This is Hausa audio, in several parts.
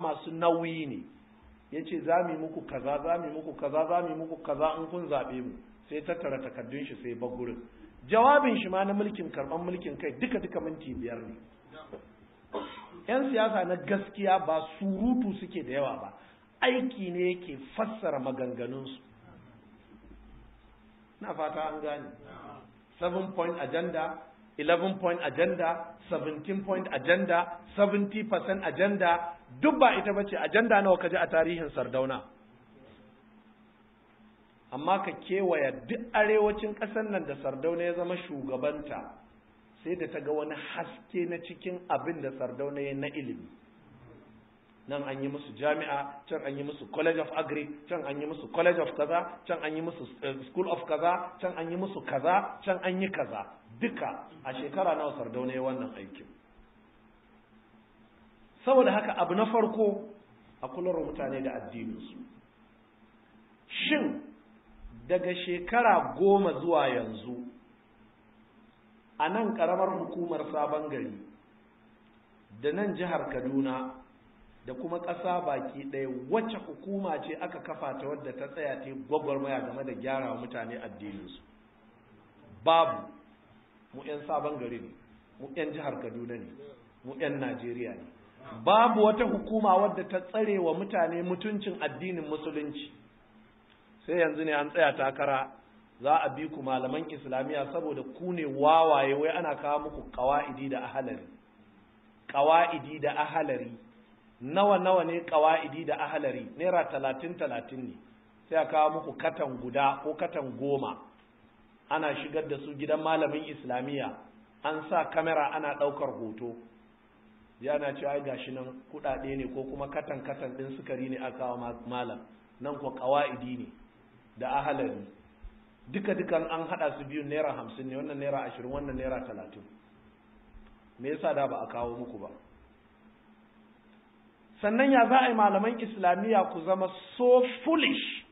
masu nauyi ne. Ya ce za mu yi muku kaza, za mu yi muku kaza, za mu yi muku kaza in kun zaɓe mu. Sai tattara takardun shi sai bar gurin. Jawabin shi ma na mulkin karɓan mulkin kai duka duka minti 5 ne. 'Yan siyasa na gaskiya ba surutu suke da yawa ba, aiki ne yake fassara maganganunsu. Na fata an gane. 7 point agenda, 11 point agenda, 17 point agenda, 70% agenda, duk ba ita bace. Agenda nawa kaji a tarihin Sardauna? Amma ka kewaya duk arewacin ƙasar nan da Sardauna ya zama shugabanta, sai da ta ga wani haske na cikin abin da Sardauna ya na ilimi. Nan an yi musu jami'a, can an yi musu College of Agri, can an yi musu College of kaza, can an yi musu School of kaza, can an yi musu kaza, can an yi kaza. Duka a shekara nawa Sardauna ya wannan aikin? Saboda haka abu na farko, a kular mutane da addininsu. Shin daga shekara 10 zuwa yanzu a nan karamar hukumar Sabon Gari da nan jihar Kaduna da kuma ƙasa baki ɗaya, wacce hukuma ce aka kafa ta wadda ta tsaya ta gwagwarmaya game da gyara wa mutane addininsu? Babu. Mu 'yan Sabon Gari ne, mu 'yan jihar Kaduna ne, mu 'yan Najeriya ne. Babu wata hukuma wadda ta tsare wa mutane mutuncin addinin musulunci. Sai yanzu ne an tsaya takara, za a bi ku malaman islamiyya saboda ku ne wawaye, wai ana kawo muku ƙawa'idi da ahalari. Ƙawa'idi da ahalari nawa nawa ne? Ƙawa'idi da ahalari naira 30 30 ne. Sai a kawo muku katan guda ko katan 10, ana shigar da su gidan malamin islamiyya, an sa kamera ana ɗaukar hoto, yana cewa ai gashi nan kuɗaɗe ne ko kuma katan katan ɗin sukari ne aka kawo malam. Nan ko ƙawa'idi ne da ahalari, duka dukan an haɗa su biyu naira 50 ne, wannan naira 20, wannan naira 30. Me yasa da ba a kawo muku ba? Sannan ya za a yi malaman islamiyya ku zama so foolish,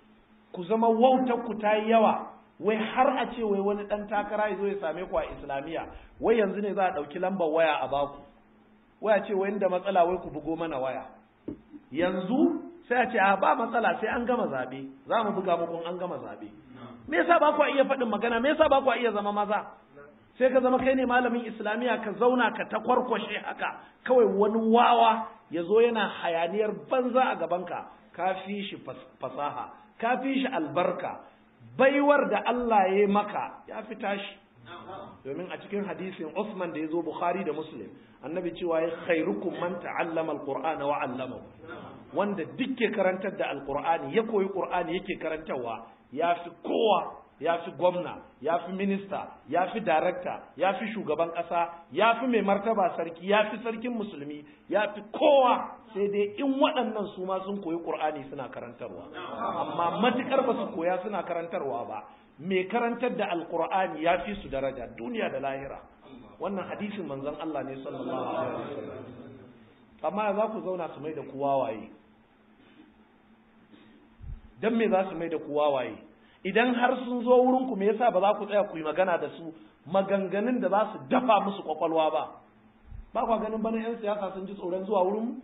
ku zama wautar ku ta yi yawa, wai har a ce wai wani ɗan takara ya zo ya same ku a islamiyya, wai yanzu ne za a ɗauki lambar waya a baku, wai a ce wai inda matsala wai ku bugo mana waya? Yanzu sai a ce a ba matsala, sai an gama zaɓe za mu buga muku. An gama zaɓe. Me yasa ba ku iya faɗin magana? Me yasa ba ku iya zama maza? Sai ka zama kai ne malamin islamiyya, ka zauna ka ta kwarkwashe haka kawai, wani wawa ya zo yana hayaniyar banza a gabanka. Ka fi shi fasaha, ka fi shi albarka, baiwar da Allah ya maka ya fi tashi. Domin a cikin hadisin Usman da ya zo Bukhari da Muslim, annabi cewa ya khairukum man ta'allama alqur'ana wa 'allamahu. Wanda duk ke karantar da alqur'ani, ya koyi qur'ani yake karantarwa, ya fi kowa, ya fi gwamna, ya fi minista, ya fi darakta, ya fi shugaban ƙasa, ya fi mai martaba sarki, ya fi sarkin musulmi, ya fi kowa. Sai dai in waɗannan su ma sun koyi ƙur'ani suna karantarwa. Amma matuƙar ba su koya suna karantarwa ba, mai karantar da alƙur'ani ya fi su daraja duniya da lahira. Wannan hadisin manzon Allah ne sallallahu alaihi wasallam. Amma za ku zauna su mai da ku wawaye. Dan me za su mai da ku wawaye? Idan har sun zo wurinku, me yasa ba za ku tsaya ku yi magana da su, maganganun da za su dafa musu kwakwalwa ba? Ba kwa ganin bana 'yan siyasa sun ji tsoron zuwa wurin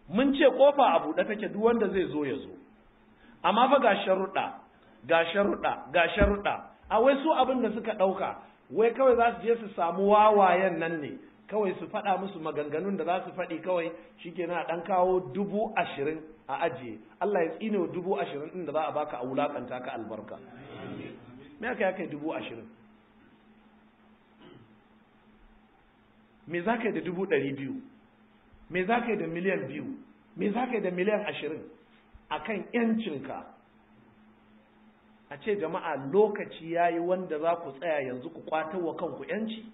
mun ce kofa a buɗe take, duk wanda zai zo ya zo, amma fa ga sharuɗa, ga sharuɗa, ga sharuɗa. A wai su abin da suka ɗauka, wai kawai za su je su samu wawayen nan ne kawai su faɗa musu maganganun da za su faɗi kawai, shikenan a ɗan kawo 20,000 a ajiye. Allah ya tsine wa 20,000 ɗin da za a baka a wulaƙanta ka albarka. Me aka kai 20,000? Me za ka yi da 200,000? Me za ka yi da miliyan 2? Me za ka yi da miliyan 20 a kan ‘yancinka? A ce jama'a lokaci ya yi wanda za ku tsaya yanzu ku kwatar wa kanku ‘yanci,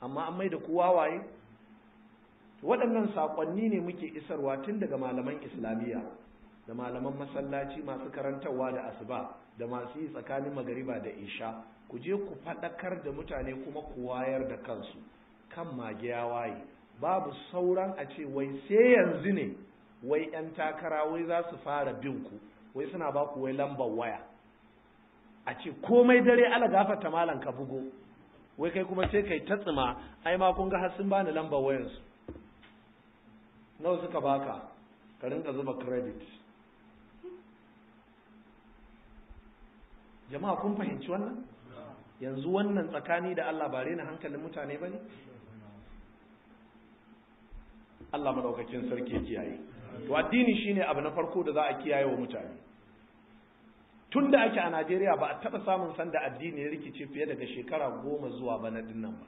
amma an mai da ku wawaye. Waɗannan saƙonni ne muke isarwa tun daga malaman islamiyya da malaman masallaci masu karantarwa da asuba da masu yi tsakanin magariba da isha. Ku je ku faɗakar da mutane kuma ku wayar da kansu kan mage ya waye. Babu sauran a ce wai sai yanzu ne wai 'yan takara wai za su fara bin ku, wai suna ba ku wai lambar waya, a ce komai dare ala gafarta malam ka bugo, wai kai kuma sai kai ta tsima, ai ma kun ga har sun bani lambar wayansu. Nawa suka baka? Ka rinka zuba credit. Jama'a kun fahimci wannan? Yanzu wannan tsakani da Allah ba rena hankalin mutane ba ne? Allah madaukakin sarki ya kiyaye. To addini shine abu na farko da za a kiyaye wa mutane. Tun da ake a Najeriya ba a taɓa samun sanda addini ya rikice fiye daga shekara 10 zuwa bana dinnan ba.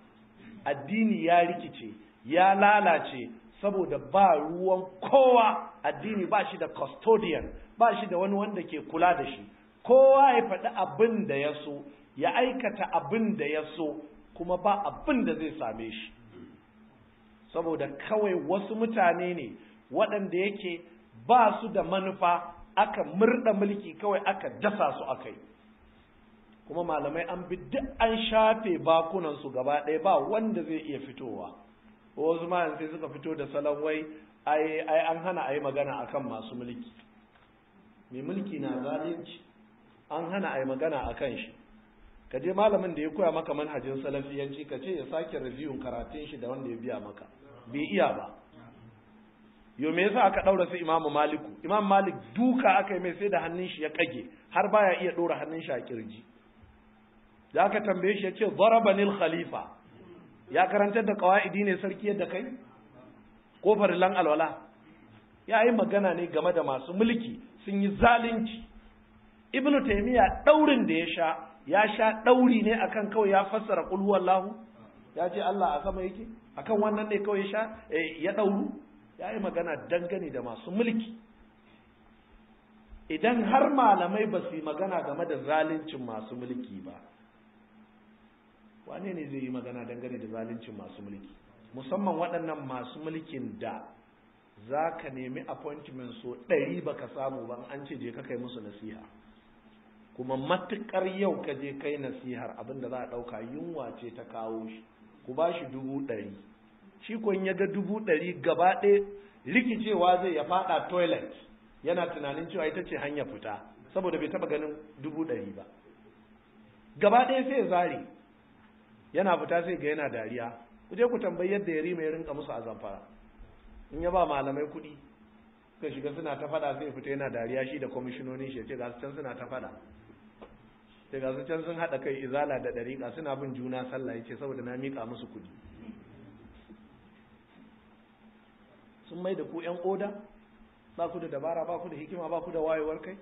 Addini ya rikice, ya lalace saboda ba ruwan kowa. Addini ba shi da custodian, ba shi da wani wanda ke kula da shi. Kowa ya faɗi abin da ya so, ya aikata abin da ya so, kuma ba abin da zai same shi. Saboda kawai wasu mutane ne waɗanda yake ba su da manufa, aka murda mulki kawai aka dasa su aka yi. Kuma malamai an bi duk an shafe bakunansu gaba ɗaya, ba wanda zai iya fitowa. Wasu ma sai suka fito da salon wai ai an hana a yi magana akan masu mulki. Mai mulki na zalunci, an hana a yi magana akan shi. Ka je malamin da ya koya maka manhajin salafiyanci ka ce ya sake reviewin karatun shi da wanda ya biya maka, bai iya ba. Yo, me yasa aka daura su Imam Maliku? Imam Malik duka aka yi mai sai da hannun shi ya kage, har baya iya dora hannun shi a kirji. Da aka tambaye shi ya ce darabanil khalifa. Ya karantar da qawaidi ne sarki yadda kai? Ko farilan alwala? Ya yi magana ne game da masu mulki sun yi zalunci. Ibn Taymiyyah daurin da ya sha, ya sha dauri ne akan kawai ya fassara qul huwallahu, ya ce Allah a sama yake, akan wannan ne kawai ya sha ya dauru. Ya yi magana dangane da masu mulki. Idan har malamai ba su yi magana game da zaluncin masu mulki ba, wane ne zai yi magana dangane da zaluncin masu mulki? Musamman waɗannan masu mulkin da za ka nemi appointment so 100 ba ka samu ba, an ce je ka kai musu nasiha. Kuma matuƙar yau ka je kai nasihar, abin da za a ɗauka yunwa ce ta kawo shi, ku ba shi 100,000. Shi kun ya ga 100,000 gaba ɗaya rikicewa zai ya faɗa toilet, yana tunanin cewa ita ce hanya fita, saboda bai taɓa ganin 100,000 ba. Gaba ɗaya sai ya zare, yana fita sai ga yana dariya. Ku je ku tambayi yadda Yarima ya rinka musu a Zamfara. In ya ba malamai kuɗi, suka shiga suna ta faɗa, sai fita yana dariya shi da kwamishinonin shi, ya ce ga su can suna ta faɗa. Sai ga su can sun haɗa kai izala da ɗariƙa suna bin juna sallah, ya ce saboda na miƙa musu kuɗi. Sun mai da ku ‘yan oda, ba ku da dabara, ba ku da hikima, ba ku da wayewar kai,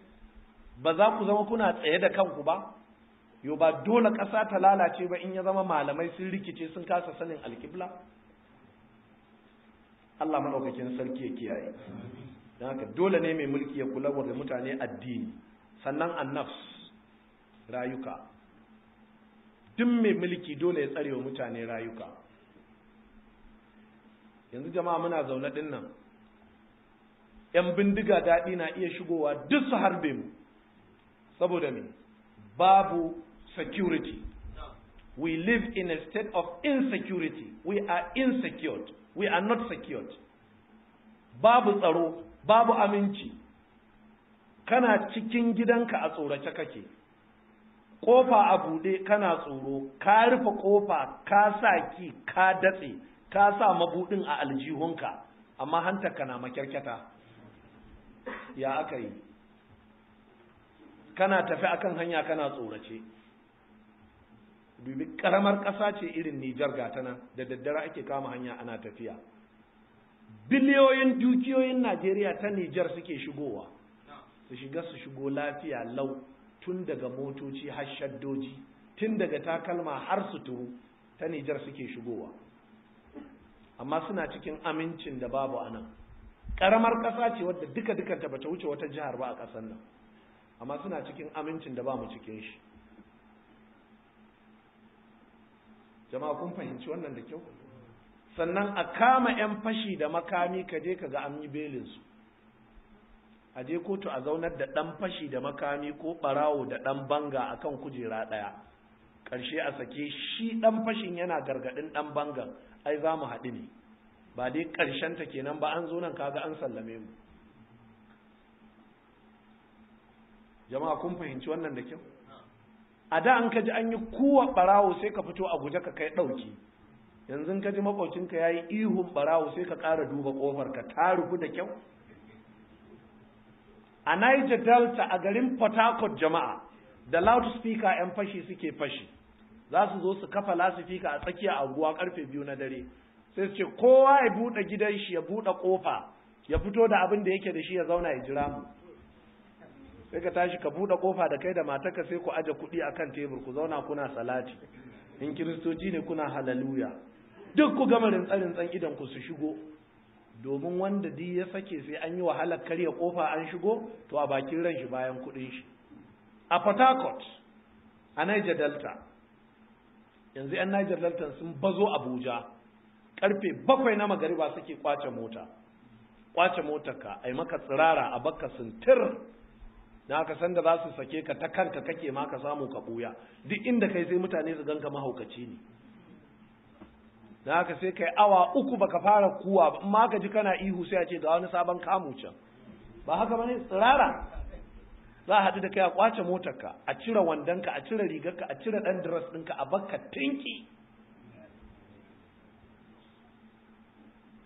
ba za ku zama kuna tsaye da kanku ba. Yo, ba dole ƙasa ta lalace ba in ya zama malamai sun rikice sun kasa sanin alƙibla. Allah maɗaukakin sarki ya kiyaye. Don haka dole ne mai mulki ya kula da mutane addini, sannan annafs, rayuka. Duk mai mulki dole ya tsare wa mutane rayuka. Yanzu jama'a muna zaune din nan, ‘yan bindiga daɗi na iya shigowa duk su harbe mu, saboda me? Babu security. We live in a state of insecurity. We are insecure. We are not secured. Babu tsaro, babu aminci. Kana cikin gidanka a tsorace kake, kofa a buɗe kana tsoro, ka rufe kofa, ka sa ki, ka datse, ka sa mabudin a aljihunka, amma hantarka na makyarkyata. Ya aka yi? Kana tafi akan hanya kana tsorace. Dubi karamar ƙasa ce irin Nijar gatana, da daddare ake kama hanya ana tafiya. Biliyoyin dukiyoyin Najeriya ta Nijar suke shigowa, su shiga su shigo lafiya lau, tun daga motoci har shaddoji, tun daga takalma har suturu, ta Nijar suke shigowa. Amma suna cikin amincin da babu anan. Karamar ƙasa ce wadda duka dukanta bata wuce wata jihar ba a ƙasar nan, amma suna cikin amincin da ba mu cikin shi. Jama'a kun fahimci wannan da kyau? Sannan a kama 'yan fashi da makami, ka je ka ga an yi belinsu. A je kotu a zaunar da ɗan fashi da makami ko ɓarawo da ɗan banga akan kujera ɗaya. Ƙarshe a sake shi, ɗan fashin yana gargaɗin ɗan bangan, ai za mu haɗu ne, ba dai ƙarshen ta kenan ba, an zo nan kaga an sallame mu. Jama'a kun fahimci wannan da kyau? A da an kaji an yi kuwa ɓarawo sai ka fito a guje ka kai ɗauki. Yanzu ka ji makwabcinka ya yi ihun barawo, sai ka ƙara duba ƙofar ka ta rufu da kyau. A Niger Delta, a garin Port Harcourt, jama'a, da loudspeaker 'yan fashi suke fashi. Za su zo su kafa lasifika a tsakiya anguwa karfe 2 na dare, sai su ce kowa ya buɗe gidan shi, ya buɗe ƙofa, ya fito da abin da yake da shi, ya zauna ya jira mu. Sai ka tashi ka buɗe ƙofa da kai da matarka, sai ku aje kuɗi akan tebur, ku zauna kuna salati, in Kiristoci ne kuna hallelujah, duk ku gama rintsa-rintsan idan ku, su shigo. Domin wanda duk ya sake sai an yi wahalar karya kofa an shigo, to a bakin ran shi bayan kuɗin shi. A Port Harcourt, a Niger Delta, yanzu 'yan Niger Delta sun bazo Abuja, karfe 7 na magariba suke kwace mota, kwace motarka, ai maka tsirara, a baka sintir. Na aka san da za su sake ka, ta kanka kake ma ka samu ka buya. Duk inda kai sai mutane su ganka mahaukaci ne. Na haka sai kai awa 3 baka fara kuwa ba, amma ka ji kana ihu, sai a ce ga wani sabon kamu can. Ba haka bane? Tsirara za a haɗu da kai, a kwace motarka, a cire wandonka, a cire rigarka, a cire ɗan dress ɗinka, a bakka tinki.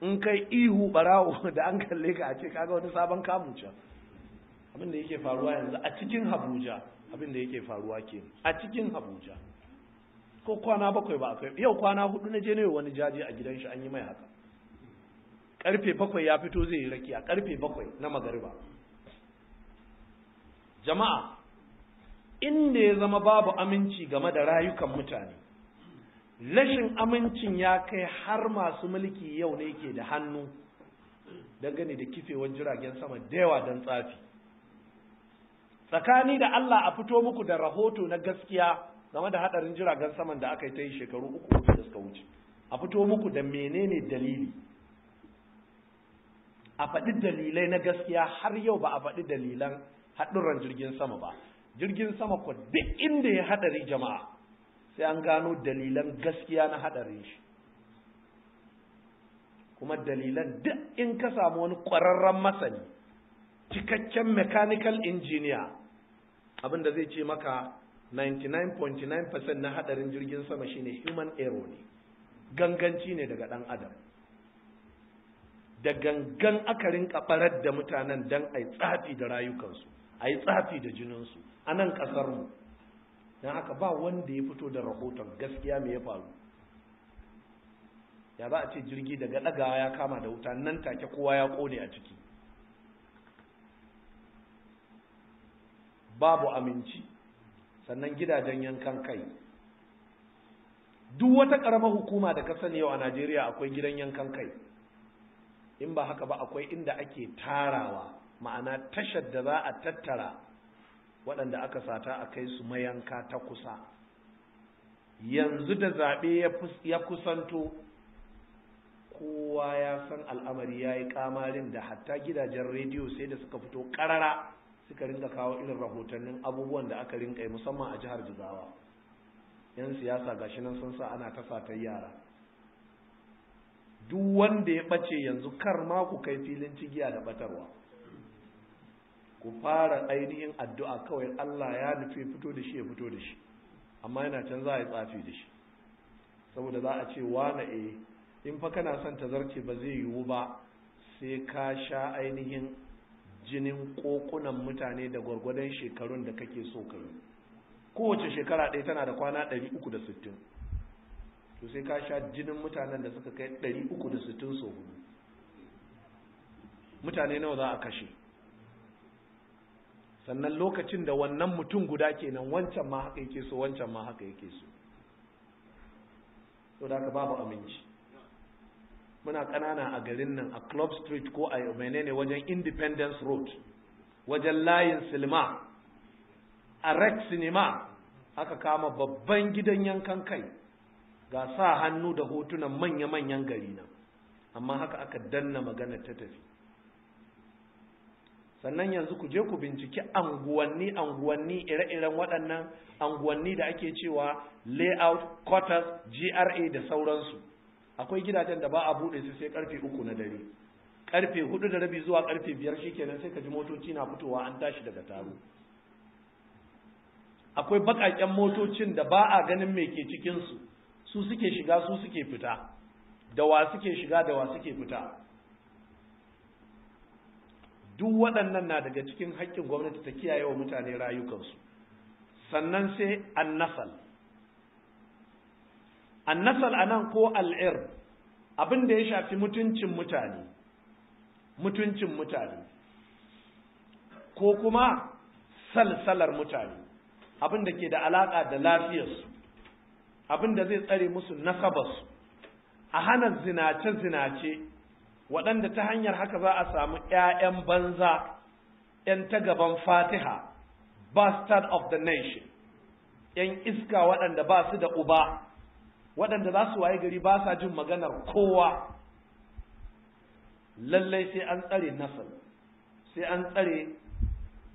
In kai ihu barawo, da an kalle ka a ce kaga wani sabon kamu can. Abin da yake faruwa yanzu a cikin Abuja, abin da yake faruwa ke a cikin Abuja, ko kwana 7 ba akai, yau kwana 4 na je ne wani jaje a gidan shi, an yi mai haka. Karfe 7 ya fito zai yi rakiya, karfe 7 na magariba. Jama'a, inda ya zama babu aminci game da rayukan mutane, rashin amincin ya kai har masu mulki yau ne ke da hannu dangane da kifewar jiragen sama da yawa don tsafi. Tsakani da Allah, a fito muku da rahoto na gaskiya game da hadarin jiragen saman da aka yi ta yi shekaru 3 da suka wuce. A fito muku da menene dalili, a faɗi dalilai na gaskiya. Har yau ba a faɗi dalilan haɗurran jirgin sama ba. Jirgin sama ko duk inda ya haɗari, jama'a, sai an gano dalilan gaskiya na haɗarin shi. Kuma dalilan duk, in ka samu wani ƙwararren masani, cikakken mechanical engineer, abin da zai ce maka, 99.9% na hadarin jirgin sama shine human error ne, ganganci ne daga dan adam. Da gangan aka rinka barar da mutanen dan ai tsafi da rayukansu, ai tsafi da jininsu a nan kasar mu. Don haka ba wanda ya fito da rahoton gaskiya me ya faru. Ya ba a ce jirgi daga ɗagawa ya kama da wuta nan take, kowa ya kone a ciki? Babu aminci. Sannan gidajen yankan kai, duk wata ƙaramar hukuma da ka sani yau a Najeriya akwai gidan yankan kai. In ba haka ba, akwai inda ake tarawa, ma'ana tashar da za a tattara waɗanda aka sata a kai su mayanka ta kusa. Yanzu da zaɓe ya kusanto, kowa ya san al'amari ya yi kamarin da hatta gidajen rediyo sai da suka fito ƙarara suka rinka kawo irin rahotannin abubuwan da aka rinka yi, musamman a jihar Jigawa. Yan siyasa gashi nan sun sa ana ta satar yara. Duk wanda ya ɓace yanzu, kar ma ku kai filin cigiya da batarwa, ku fara ainihin addu'a kawai, Allah ya nufi fito da shi ya fito da shi. Amma yana can, za a yi tsafi da shi, saboda za a ce, wane e, in fa kana son tazarce, ba zai yiwu ba sai ka sha ainihin jinin kokunan mutane da gwargwadon shekarun da kake so ka yi. Kowace shekara ɗaya tana da kwana 360, to sai ka sha jinin mutanen da suka kai 360 sau hudu. Mutane nawa za a kashe? Sannan lokacin da wannan mutum guda kenan, wancan ma haka yake so, wancan ma haka yake so. To da haka babu aminci. Muna ƙanana a garin nan, a Club Street ko a menene, wajen Independence Road, wajen layin silma a Rex Cinema, aka kama babban gidan yankan kai, ga sa hannu da hotunan manya-manyan gari nan, amma haka aka danna magana ta tafi. Sannan yanzu ku je ku binciki anguwanni anguwanni, ire-iren waɗannan anguwanni da ake cewa layout, quarters, GRA da sauransu. Akwai gidajen da ba a buɗe su sai karfe 3 na dare, karfe 4:30 zuwa karfe 5, shikenan sai ka ji motoci na fitowa, an tashi daga taro. Akwai baƙaƙen motocin da ba a ganin me ke cikinsu, Su suke shiga, su suke fita. Da wa suke shiga, da wa suke fita. Duk waɗannan na daga cikin haƙƙin gwamnati ta kiyaye wa mutane rayukansu. Sannan sai annasal. Annasal anan ko al'ir, abin da ya shafi mutuncin mutane, mutuncin mutane, ko kuma salsalar mutane, abin da ke da alaƙa da lafiyarsu, abin da zai tsare musu nasabarsu, a hana zinace-zinace, waɗanda ta hanyar haka za a samu ‘ya'yan banza, ‘yan ta gaban Fatiha, bastard of the nation, ‘yan iska waɗanda ba su da uba, waɗanda za su waye gari ba sa jin maganar kowa. Lallai sai an tsare nasal, sai an tsare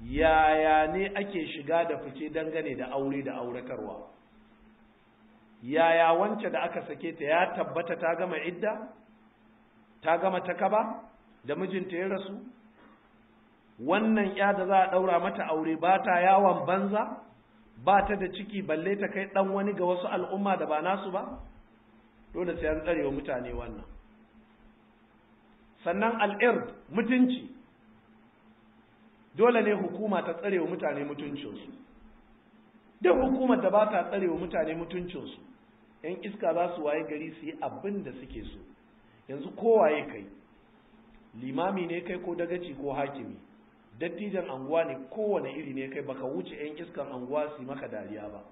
yaya ne ake shiga da fice dangane da aure da auratarwa. Yaya wance da aka sake ta ya tabbata ta gama idda, ta gama takaba da mijinta ya rasu? Wannan ya da za a ɗaura mata aure ba ta yawon banza, ba ta da ciki balle ta kai ɗan wani ga wasu al'umma da ba nasu ba? Dole sai an tsare wa mutane wannan. Sannan al'ird, mutunci. Dole ne hukuma ta tsare wa mutane mutuncinsu. Duk hukumar da ba ta tsare wa mutane mutuncinsu, ‘yan iska za su waye gari su yi abin da suke so. Yanzu kowaye kai, limami ne kai ko dagaci ko hakimi, dattijan anguwa ne, kowane iri ne kai, baka wuce 'yan iskan anguwa su yi maka dariya ba,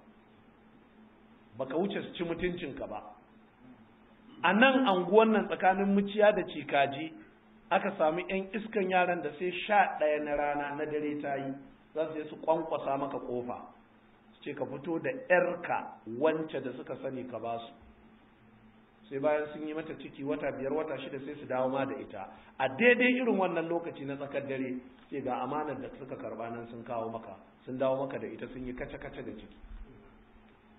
baka wuce su ci mutuncinka ba. A nan anguwan nan tsakanin Muciya da Cikaji aka sami 'yan iskan yaran da sai 11 na rana na dare ta yi za su je su kwankwasa maka kofa, su ce ka fito da 'yarka wance da suka sani ka basu. Sai bayan sun yi mata ciki wata 5, wata 6 sai su dawo ma da ita a daidai irin wannan lokaci na tsakar dare, sai ga amanar da suka karba nan sun kawo maka, sun dawo maka da ita, sun yi kace-kace da ciki.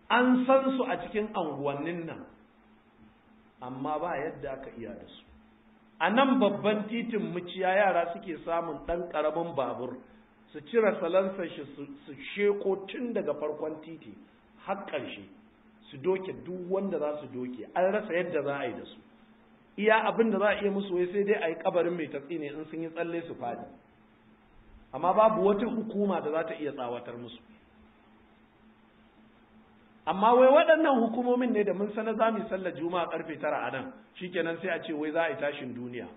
An san su a cikin anguwannin nan, amma ba yadda aka iya da su. A nan babban titin Muciya yara suke samun ɗan ƙaramin babur su cire salansa shi su sheko tun daga farkon titi har ƙarshe, su doke duk wanda za su doke. An rasa yadda za a yi da su. Iya abin da za a iya musu wai sai dai a yi kabarin mai tatsi ne in sun yi tsalle su fadi, amma babu wata hukuma da za ta iya tsawatar musu. Amma wai waɗannan hukumomin ne da mun sana za mu yi sallar Juma'a karfe 9 a nan, shikenan sai a ce wai za a yi tashin duniya.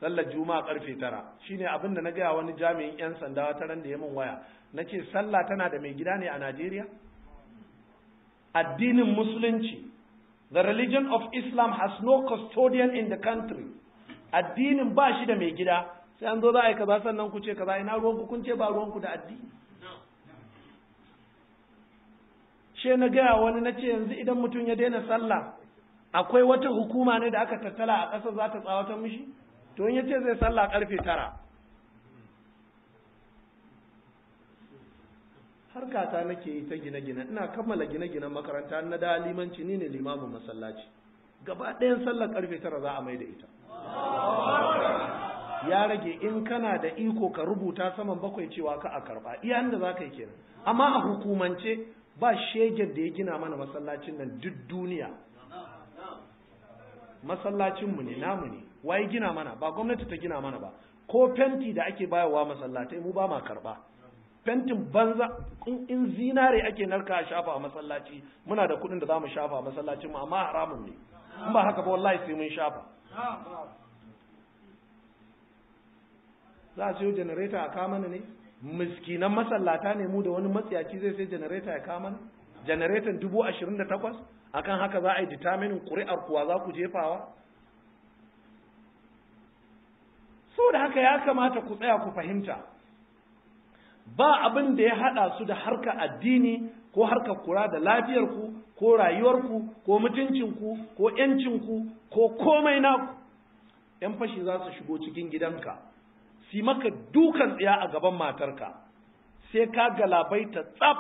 Sallar Juma'a karfe 9 shine abin da na gaya wani jami'in 'yan sanda wata ran da ya min waya. Na ce sallah tana da mai gida ne a Najeriya? Addinin Musulunci, the religion of Islam has no custodian in the country. Addinin ba shi da mai gida, sai an zo za a yi kaza sannan ku ce kaza, ina ruwanku, kun ce ba ruwanku da addini. She na gaya wani na ce yanzu idan mutum ya daina sallah, akwai wata hukuma ne da aka tattala a ƙasa za ta tsawatar mishi? To in ya ce zai sallah karfe 9. Harkata nake yi ta gine-gine, ina kammala gine-ginen makaranta na da limanci, ni ne limamin masallaci. Gaba ɗayan sallar karfe 9 za a mai da ita. Ya rage in kana da iko ka rubuta saman bakwai cewa ka a karɓa, iya inda za ka yi kenan. Amma a hukumance ba shegen da ya gina mana masallacin nan duk duniya. Masallacinmu ne, namu ne, waye gina mana? Ba gwamnati ta gina mana ba. Ko fenti da ake bayarwa masallatai mu ba ma karɓa. Fentin banza, in zinare ake narka a shafa a masallaci, muna da kuɗin da za mu shafa a masallacin mu, amma haramun ne. In ba haka ba wallahi sai mun shafa. Za a sayo janareta a kama ne? Miskinan masallata ne mu da wani matsiyaci zai sai janareta ya kama mana? Janaretan 28,000? Akan haka za a yi determining ƙuri'ar kuwa za ku jefawa? Saboda haka ya kamata ku tsaya ku fahimta. Ba abin da ya haɗa su da harka addini ko harkar kula da lafiyarku ko rayuwarku ko mutuncinku ko ‘yancinku ko komai naku. ‘Yan fashi za su shigo cikin gidanka, su maka dukan tsiya a gaban matarka, sai ka galabaita tsaf,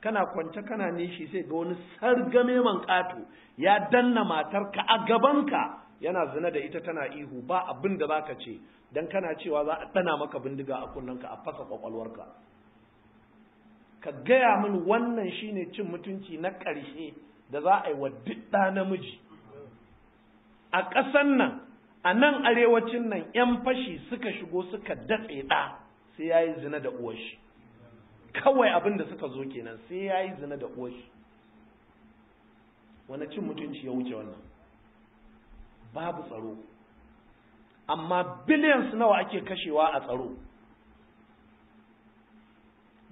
kana kwance kana nishi sai ga wani sargame man ƙato ya danna matarka a gabanka yana zina da ita tana ihu, ba abin da za ka ce, don kana cewa za a ɗana maka bindiga a kunnenka a fasa ƙwaƙwalwarka. Ka gaya min, wannan shine cin mutunci na ƙarshe da za a yi wa duk ɗa namiji a ƙasan nan. A nan arewacin nan, 'yan fashi suka shigo suka datse ɗa sai ya yi zina da uwarshi. Kawai abin da suka zo kenan, sai ya yi zina da uwarshi. Wani cin mutunci ya wuce wannan? Babu tsaro, amma billions nawa ake kashewa a tsaro.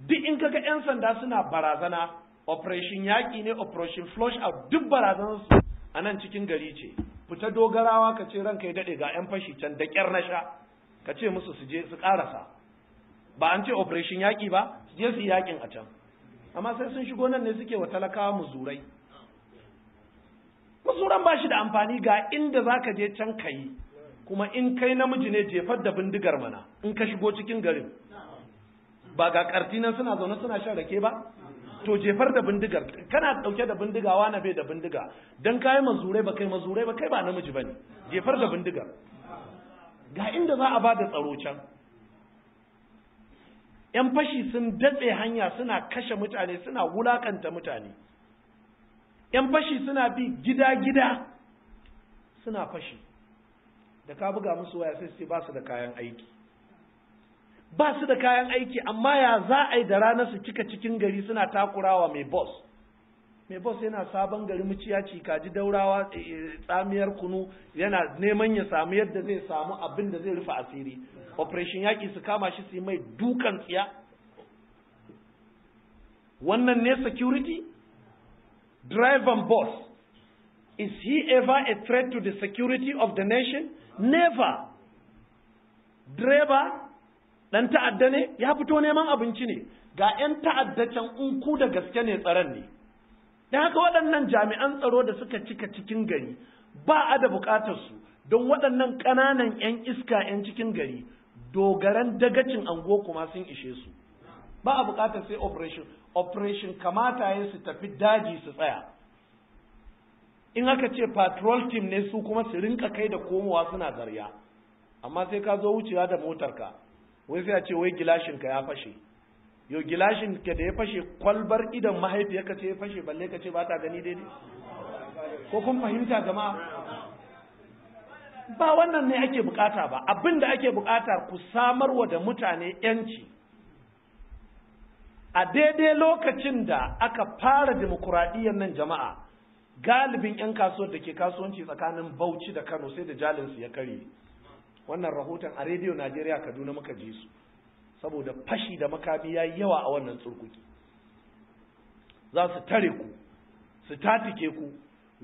Duk in kaga 'yan sanda suna barazana, Operation Yaƙi ne, Operation Flush Out, duk barazanarsu a nan cikin gari ce. Fita dogarawa ka ce, "Ranka ya daɗe, ga 'yan fashi can, da ƙyar na sha," ka ce musu su je su ƙarasa. Ba an ce Operation Yaƙi ba? Su je su yi yaƙin a can. Amma sai sun shigo nan ne suke wa talakawa muzurai. Muzuran ba shi da amfani. Ga inda za ka je can ka yi. Kuma in kai namiji ne, jefar da bindigar mana in ka shigo cikin garin. Ba ga karti nan suna zaune suna shan rake ba? To jefar da bindigar. Kana dauke da bindiga, na bai da bindiga. Dan kai mazurai, ba kai mazurai ba, kai ba namiji bane. Jefar da bindigar. Ga inda za a ba da tsaro can. Yan fashi sun datse hanya, suna kashe mutane, suna wulakanta mutane. Yan fashi suna bi gida-gida suna fashi. Da ka buga musu waya, sai su ce ba su da kayan aiki, ba su da kayan aiki. Amma ya za a yi da rana su cika cikin gari suna takurawa mai bus? Mai bus yana Sabon Gari, Muciya, Kaji, Daurawa, Tsamiyar Kunu, yana neman ya samu yadda zai samu abin da zai rufe asiri. Operation Yaƙi su kama shi su yi mai dukan tsiya. Wannan ne security? Driver bus, is he ever a threat to the security of the nation? Never. Driver dan ta'adda ne? Ya fito neman abinci ne. Ga 'yan ta'adda can. In ku da gaske ne tsaron ne. Don haka waɗannan jami'an tsaro da suka cika cikin gari, ba a da buƙatar su, don waɗannan ƙananan 'yan iska 'yan cikin gari, dogaran, dagacin ango kuma sun ishe su. Ba a buƙatar sai operation. Operation kamata ya su tafi daji su tsaya. In aka ce patrol team ne, su kuma su rinka kai da komowa suna zarya. Amma sai ka zo wucewa da motarka, wai sai a ce wai gilashinka ya fashe. Yo, gilashin ka da ya fashe, kwalbar idan mahaifiyarka ce ya fashe, balle ka ce ba ta gani daidai? Ko kun fahimta, jama'a? Ba wannan ne ake bukata ba. Abin da ake bukata, ku samarwa da mutane yanci. A daidai lokacin da aka fara dimokuraɗiyyar nan, jama'a, galibin 'yan kasuwar da ke kasuwanci tsakanin Bauchi da Kano, sai da jalinsu ya karye. Wannan rahoton a Rediyo Najeriya Kaduna muka ji su, saboda fashi da makami ya yi yawa a wannan tsurkuki. Za su tare ku, su tatike ku.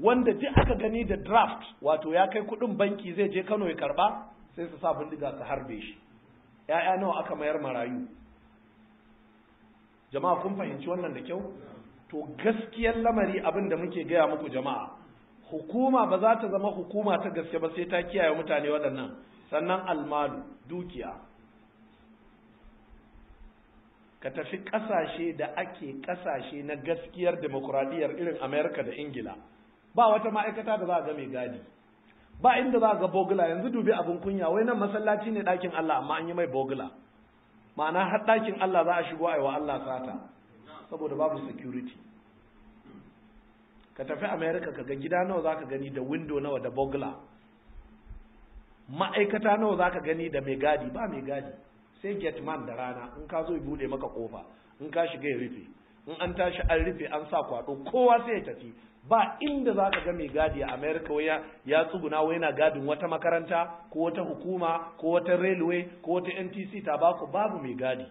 Wanda duk aka gani da draft, wato ya kai kudin banki zai je Kano ya karba, sai su sa bindiga su harbe shi. ‘Ya'ya nawa aka mayar marayu? Jama'a, kun fahimci wannan da kyau? To gaskiyar lamari, abin da muke gaya muku, jama'a, hukuma ba za ta zama hukuma ta gaske ba sai ta kiyaye mutane waɗannan. Sannan almalu, dukiya. Ka tafi ƙasashe da ake ƙasashe na gaskiyar demokuraɗiyyar, irin Amerika da Ingila, ba wata ma'aikata da za a ga mai gadi, ba inda za a ga burglar. Yanzu dubi abin kunya, wai nan masallaci ne, ɗakin Allah, amma an yi mai burglar. Ma'ana har ɗakin Allah za a shigo a yi wa Allah sata, saboda babu security. Ka tafi America, ka ga gida nawa za ka gani da window nawa da burglar, ma'aikata nawa za ka gani da mai gadi. Ba mai gadi, sai gateman da rana in ka zo ya bude maka kofa, in ka shiga ya rufe. In an tashi an rufe, an sa kwado, kowa sai ya tafi. Ba inda za ka ga mai gadi a America wai ya tsuguna wai yana gadin wata makaranta ko wata hukuma ko wata railway ko wata NTC ta baku. Babu mai gadi.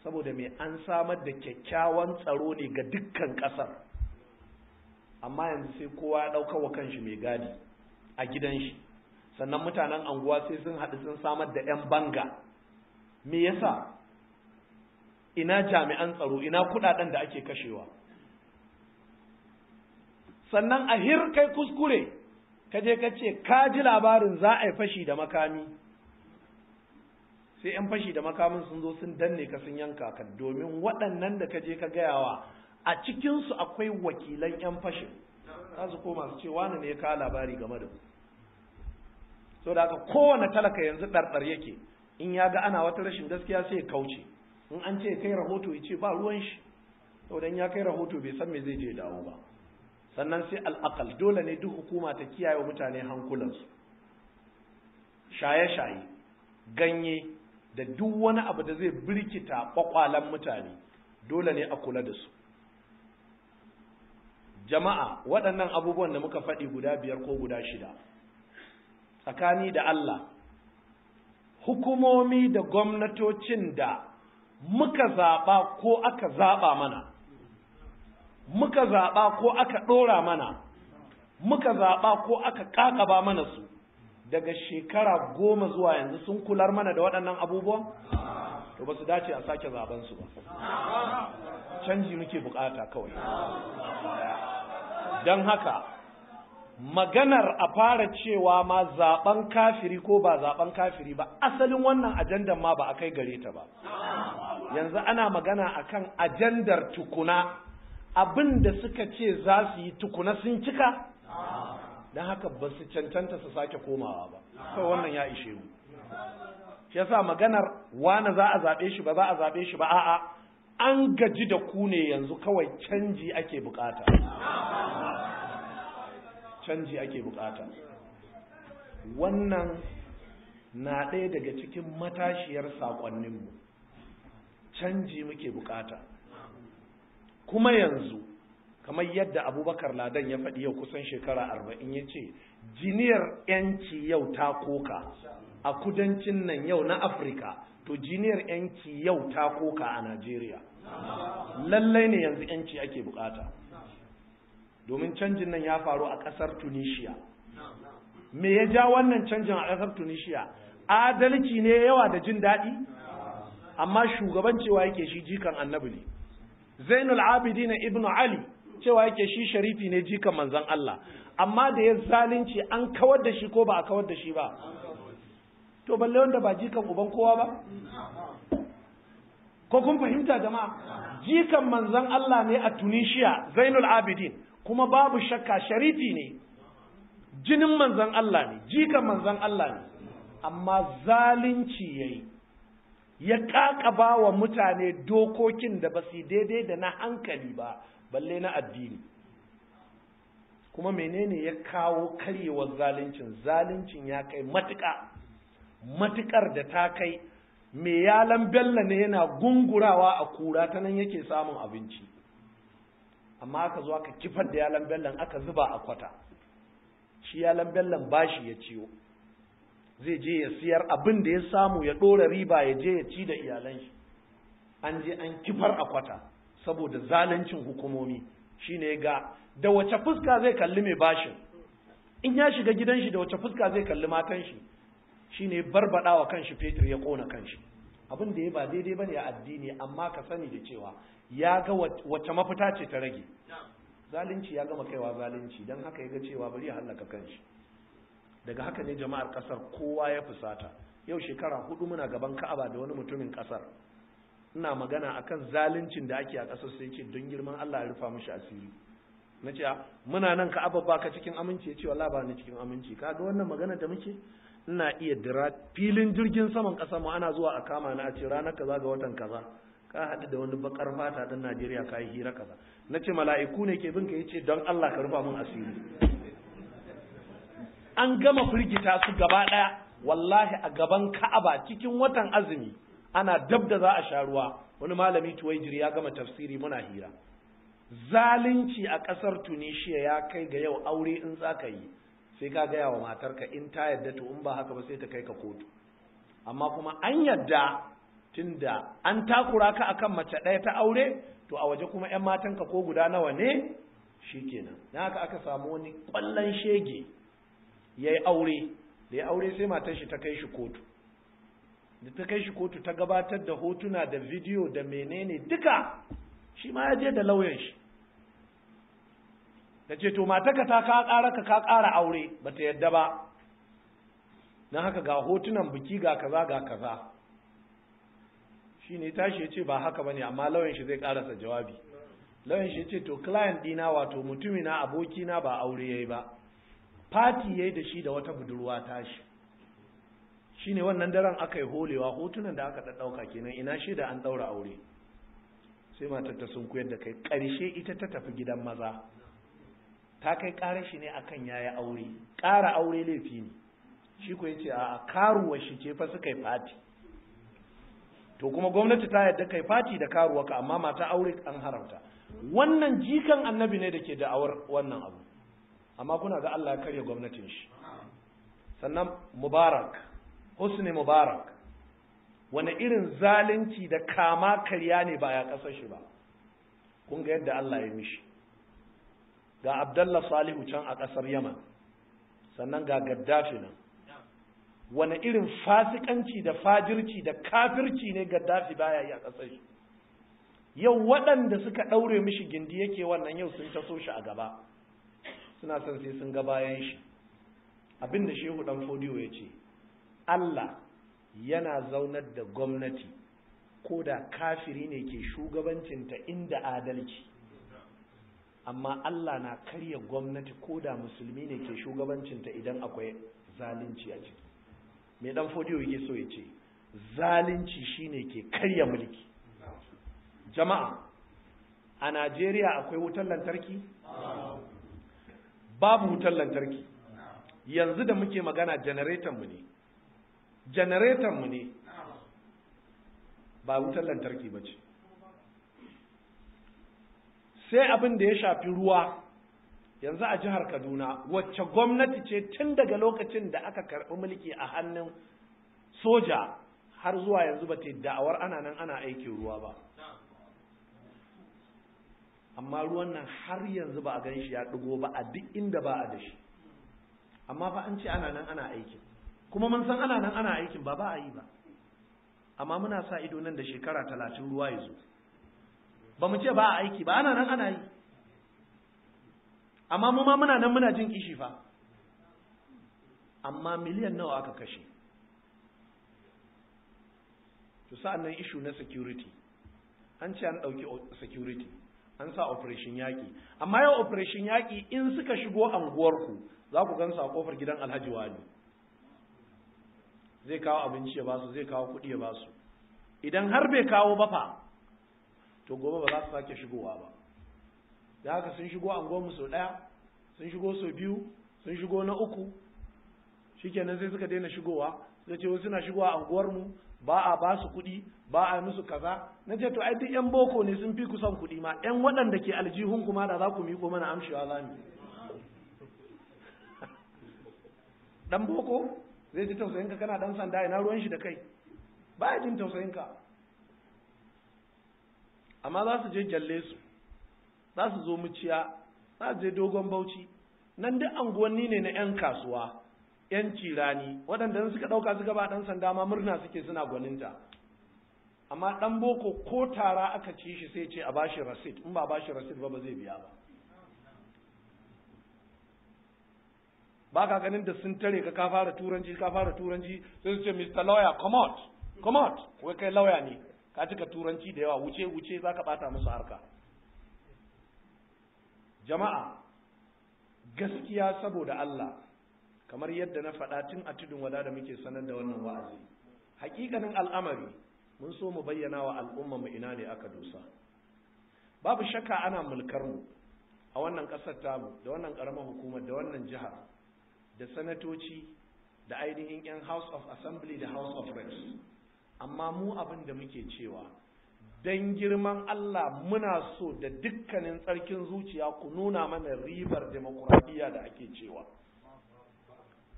Saboda mai? An samar da kyakkyawan tsaro ne ga dukkan kasar. Amma yanzu sai kowa ya ɗauka wa kanshi mai gadi a gidan shi. Sannan mutanen anguwa sai sun haɗu sun samar da 'yan banga. Me yasa? Ina jami'an tsaro? Ina kuɗaɗen da ake kashewa? Sannan a hir kai kuskure, ka je ka ce ka ji labarin za a yi fashi da makami, sai 'yan fashi da makamin sun zo sun danne ka, sun yanka ka, domin waɗannan da ka je ka gayawa, a cikinsu akwai wakilan 'yan fashin. Za su koma su ce wani ne ya kawo labari game da ku. So da haka kowane talaka yanzu ɗarɗar yake. In ya ga ana wata rashin gaskiya, sai ya kauce. In an ce kai rahoto ya ce ba ruwan shi, saboda ya kai rahoto bai san me zai je dawo ba. Sannan sai al'aqal, dole ne duk hukuma ta kiyaye wa mutane hankulansu. Shaye-shaye, ganye da duk wani abu da zai birkita kwakwalan mutane, dole ne a kula da su. Jama'a, waɗannan abubuwan da muka faɗi guda 5 ko guda 6, tsakani da Allah, hukumomi da gwamnatocin da muka zaɓa ko aka zaɓa mana, muka zaɓa ko aka ɗora mana, muka zaɓa ko aka ƙaƙaba mana su, daga shekara 10 zuwa yanzu sun kular mana da waɗannan abubuwan? To ba su dace a sake zaben su ba. Canji muke bukata kawai. Don haka maganar a fara cewa ma zaben kafiri ko ba zaben kafiri ba, asalin wannan ajandar ma ba a kai gare ta ba. Yanzu ana magana akan ajandar tukuna, abin da suka ce za su yi tukuna sun cika. Don haka ba su cancanta su sake komawa ba. Kawai wannan ya ishe mu. Shi yasa maganar wane za a zaɓe shi ba za a zaɓe shi ba, a'a, an gaji da ku ne yanzu, kawai canji ake bukata. Canji ake bukata. Wannan na ɗaya daga cikin matashiyar saƙonninmu. Canji muke bukata. Kuma yanzu kamar yadda Abubakar Ladan ya faɗi yau kusan shekara 40, ya ce jiniyar 'yanci yau ta koka a kudancin nan yau na Afirka, to jiniyar 'yanci yau ta koka a Najeriya. Lallai ne yanzu 'yanci ake bukata. Domin canjin nan ya faru a ƙasar Tunisia. Me ya ja wannan canjin a ƙasar Tunisia? Adalci ne yawa da jin daɗi, amma shugaban cewa yake shi jikan annabi ne. Zainul Abidin Ibn Ali cewa yake shi sharifi ne, jikan manzon Allah, amma da ya zalunci an kawar da shi ko ba a kawar da shi ba? To balle wanda ba jikan uban kowa ba? Ko kun fahimta jama'a? Jikan manzon Allah ne a Tunisia, Zainul Abidin, kuma babu shakka sharifi ne, jinin manzon Allah ne, jikan manzon Allah ne, amma zalunci yayi, ya kakaba wa mutane dokokin da ba su daidai da na hankali ba, balle na addini. Kuma menene ya kawo karyewar zaluncin? Zaluncin ya kai matuƙa, matuƙar da ta kai mai yalan bello ne yana gungurawa a kura, ta nan yake samun abinci. Amma aka zo aka kifar da yalan bellon, aka zuba a kwata. Shi yalan bellon bashi ya ciyo, zai je ya siyar abin da ya samu ya ɗora riba ya je ya ci da iyalan shi. An je an kifar a kwata saboda zaluncin hukumomi. Shine ga da wace fuska zai kalli mai bashin? In ya shiga gidan shi da wace fuska zai kalli matan shi? Shine barbadawa kanshi fetur ya kona kanshi. Abin da ya ba daidai bane a addini, amma ka sani da cewa ya ga wace mafita ce ta rage. Zalunci ya gama kaiwa zalunci, don haka ya ga cewa bari ya hallaka kanshi. Daga haka ne jama'ar kasar kowa ya fusata. Yau shekara 4 muna gaban Ka'aba da wani mutumin kasar, ina magana akan zaluncin da ake a kasar, sai ce don girman Allah ya rufa mishi asiri. Na ce muna nan Ka'aba baka cikin aminci? Ya ce wallahi ba ni cikin aminci. Kaga wannan magana da muke, ina iya dira filin jirgin saman kasar mu, ana zuwa a kama ni a ce ranar kaza ga watan kaza ka haɗu da wani bakar fata ɗan Najeriya ka yi hira kaza. Na ce mala'iku ne ke bin ka? Yace don Allah ka rufa min asiri. An gama firgita su gaba ɗaya, wallahi a gaban Ka'aba cikin watan azumi, ana dab da za a sha ruwa, wani malami Tuwaijiri ya gama tafsiri muna hira. Zalunci a ƙasar Tunisia ya kai ga yau aure in za ka yi sai ka gaya wa matarka, in ta yadda to, in ba haka ba sai ta kai ka kotu. Amma kuma an yadda, tunda an takura ka akan mace ɗaya ta aure, to a waje kuma 'yan matanka ko guda nawa ne, shikenan. Dan haka aka samu wani ƙwallon shege ya yi aure, da ya aure sai matar shi ta kai shi kotu. Da ta kai shi kotu ta gabatar da hotuna da bidiyo da menene duka, shi ma ya je da lauyan shi. Ta ce to mataka ta ka ƙara ka ƙara aure, bata yadda ba. Don haka ga hotunan biki, ga kaza ga kaza. Shi ne tashi ya ce ba haka bane, amma lauyan shi zai karasa jawabi. Lauyan shi ya ce to client dina, wato mutumina, abokina, ba aure yayi ba, party yayi da shi da wata budurwa tashi. Shine wannan daren aka yi holewa, hotunan da aka ɗauka kenan, ina shaida an ɗaura aure. Sai matar ta sunkuyar da kai, ƙarshe ita ta tafi gidan maza. Ta kai ƙarar shi ne akan yaya aure, ƙara aure laifi ne. Shi ko yace a karuwa shi ce fa suka yi fati. To kuma gwamnati ta yadda kai fati da karuwa ka, amma mata aure an haramta. Wannan jikan annabi ne da ke da'awar wannan abu, amma kuna ga Allah ya karya gwamnatin shi. Sannan Mubarak, Hosni Mubarak, wani irin zalunci da kama karya ne ba ya kasar shi ba. Kun ga yadda Allah ya mishi. Ga Abdullah Salihu can a kasar Yaman, sannan ga Gaddafi nan. Wani irin fasikanci da fajirci da kafirci ne Gaddafi baya yi a kasar shi. Yau waɗanda suka ɗaure mishi gindi yake wannan, yau sun taso shi a gaba, suna son sai sun ga bayan shi. Abinda Shehu Dan Fodiyo ya ce, Allah yana zaunar da gwamnati ko da kafiri ne ke shugabancinta inda adalci, amma Allah na karya gwamnati ko da musulmi ne ke shugabancinta idan akwai zalunci a ciki. Mai Dan Fodiyo yake so ya ce, zalunci shine ke karya mulki. Jama'a, a Najeriya akwai wutar lantarki? Babu wutar lantarki. Yanzu da muke magana janareton mu ne. Janareton mu ne. Ba wutar lantarki ba ce. Sai abin da ya shafi ruwa, yanzu a jihar Kaduna, wacce gwamnati ce tun daga lokacin da aka karɓi mulki a hannun soja har zuwa yanzu ba ta da'awar ana nan ana aikin ruwa ba. Amma ruwan nan har yanzu ba a gan shi ya ɗigo ba a duk inda ba a da shi. Amma fa an ce ana nan ana aikin, kuma mun san ana nan ana aikin, ba a yi ba. Amma muna sa ido nan da shekara 30 ruwa ya zo. Ba mu ce ba a aiki ba, ana nan ana yi. Amma mu ma muna nan muna jin kishi fa. Amma miliyan nawa aka kashe. To sa'an nan issue na security, an ce an ɗauki security, an sa operation yaƙi. Amma yau operation yaƙi in suka shigo anguwarku, za ku gansu a kofar gidan Alhaji Wani. Zai kawo abinci ya basu, zai kawo kuɗi ya basu. Idan har bai kawo ba fa, to gobe ba za su sake shigowa ba. Da haka sun shigo anguwarmu sau 1, sun shigo sau 2, sun shigo na 3, shikenan sai suka daina shigowa. Suka ce wasu suna shigowa anguwarmu, ba a ba su kuɗi, ba a musu kaza. Na ce to ai duk yan boko ne sun fi kusan kuɗi ma, yan waɗanda ke aljihun kuma da za ku miƙo mana amshewa za mu. Dan boko zai ji tausayinka, kana dan sanda ina ruwan shi da kai, ba ya jin tausayinka. Amma za su je gyalle su, za su zo muciya, za su je Dogon Bauchi. Nan duk anguwanni ne na 'yan kasuwa, 'yan cirani, waɗanda suka ɗauka suka ba ɗan sanda ma murna suke suna gwaninta. Amma ɗan boko ko tara aka ci shi sai ce a bashi rasit, in ba bashi rasit ba ba zai biya ba. Ba ka ganin da sun tare ka fara turanci, ka fara turanci, sai su ce Mr. Lawyer, come out, come out. Wai kai lawyer ne, ka cika turanci da yawa, wuce wuce za ka ɓata musu harka. Jama'a, gaskiya saboda Allah, kamar yadda na faɗa tun a tudun wada da muke sanar da wannan wa'azi, hakikanin al'amari mun so mu bayyana wa al'umma mu ina ne aka dosa. Babu shakka ana mulkar mu a wannan ƙasar tamu, da wannan ƙaramar hukumar, da wannan jihar, da sanatoci, da ainihin 'yan House of Assembly da House of Reps. Amma mu abin da muke cewa, dan girman Allah muna so da dukkanin tsarkin zuciya ku nuna mana ribar demokuraɗiyya da ake cewa.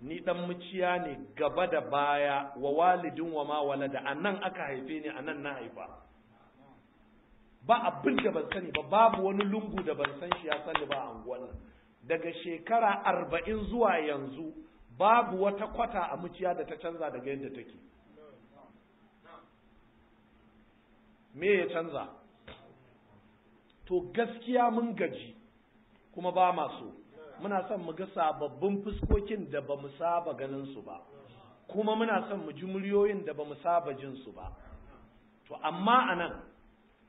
Ni dan muciya ne gaba da baya, wa walidin wa ma walada, anan aka haife ni, anan na haifa. Ba abin da ban sani ba, babu wani lungu da ban san shi ya sani ba a anguwan nan. Daga shekara 40 zuwa yanzu babu wata kwata a muciya da ta canza daga yadda take. Me ya canza? To gaskiya mun gaji kuma ba ma so. Muna son mu ga sababbin fuskokin da ba mu saba ganin su ba, kuma muna son mu ji muryoyin da ba mu saba jin su ba. To amma anan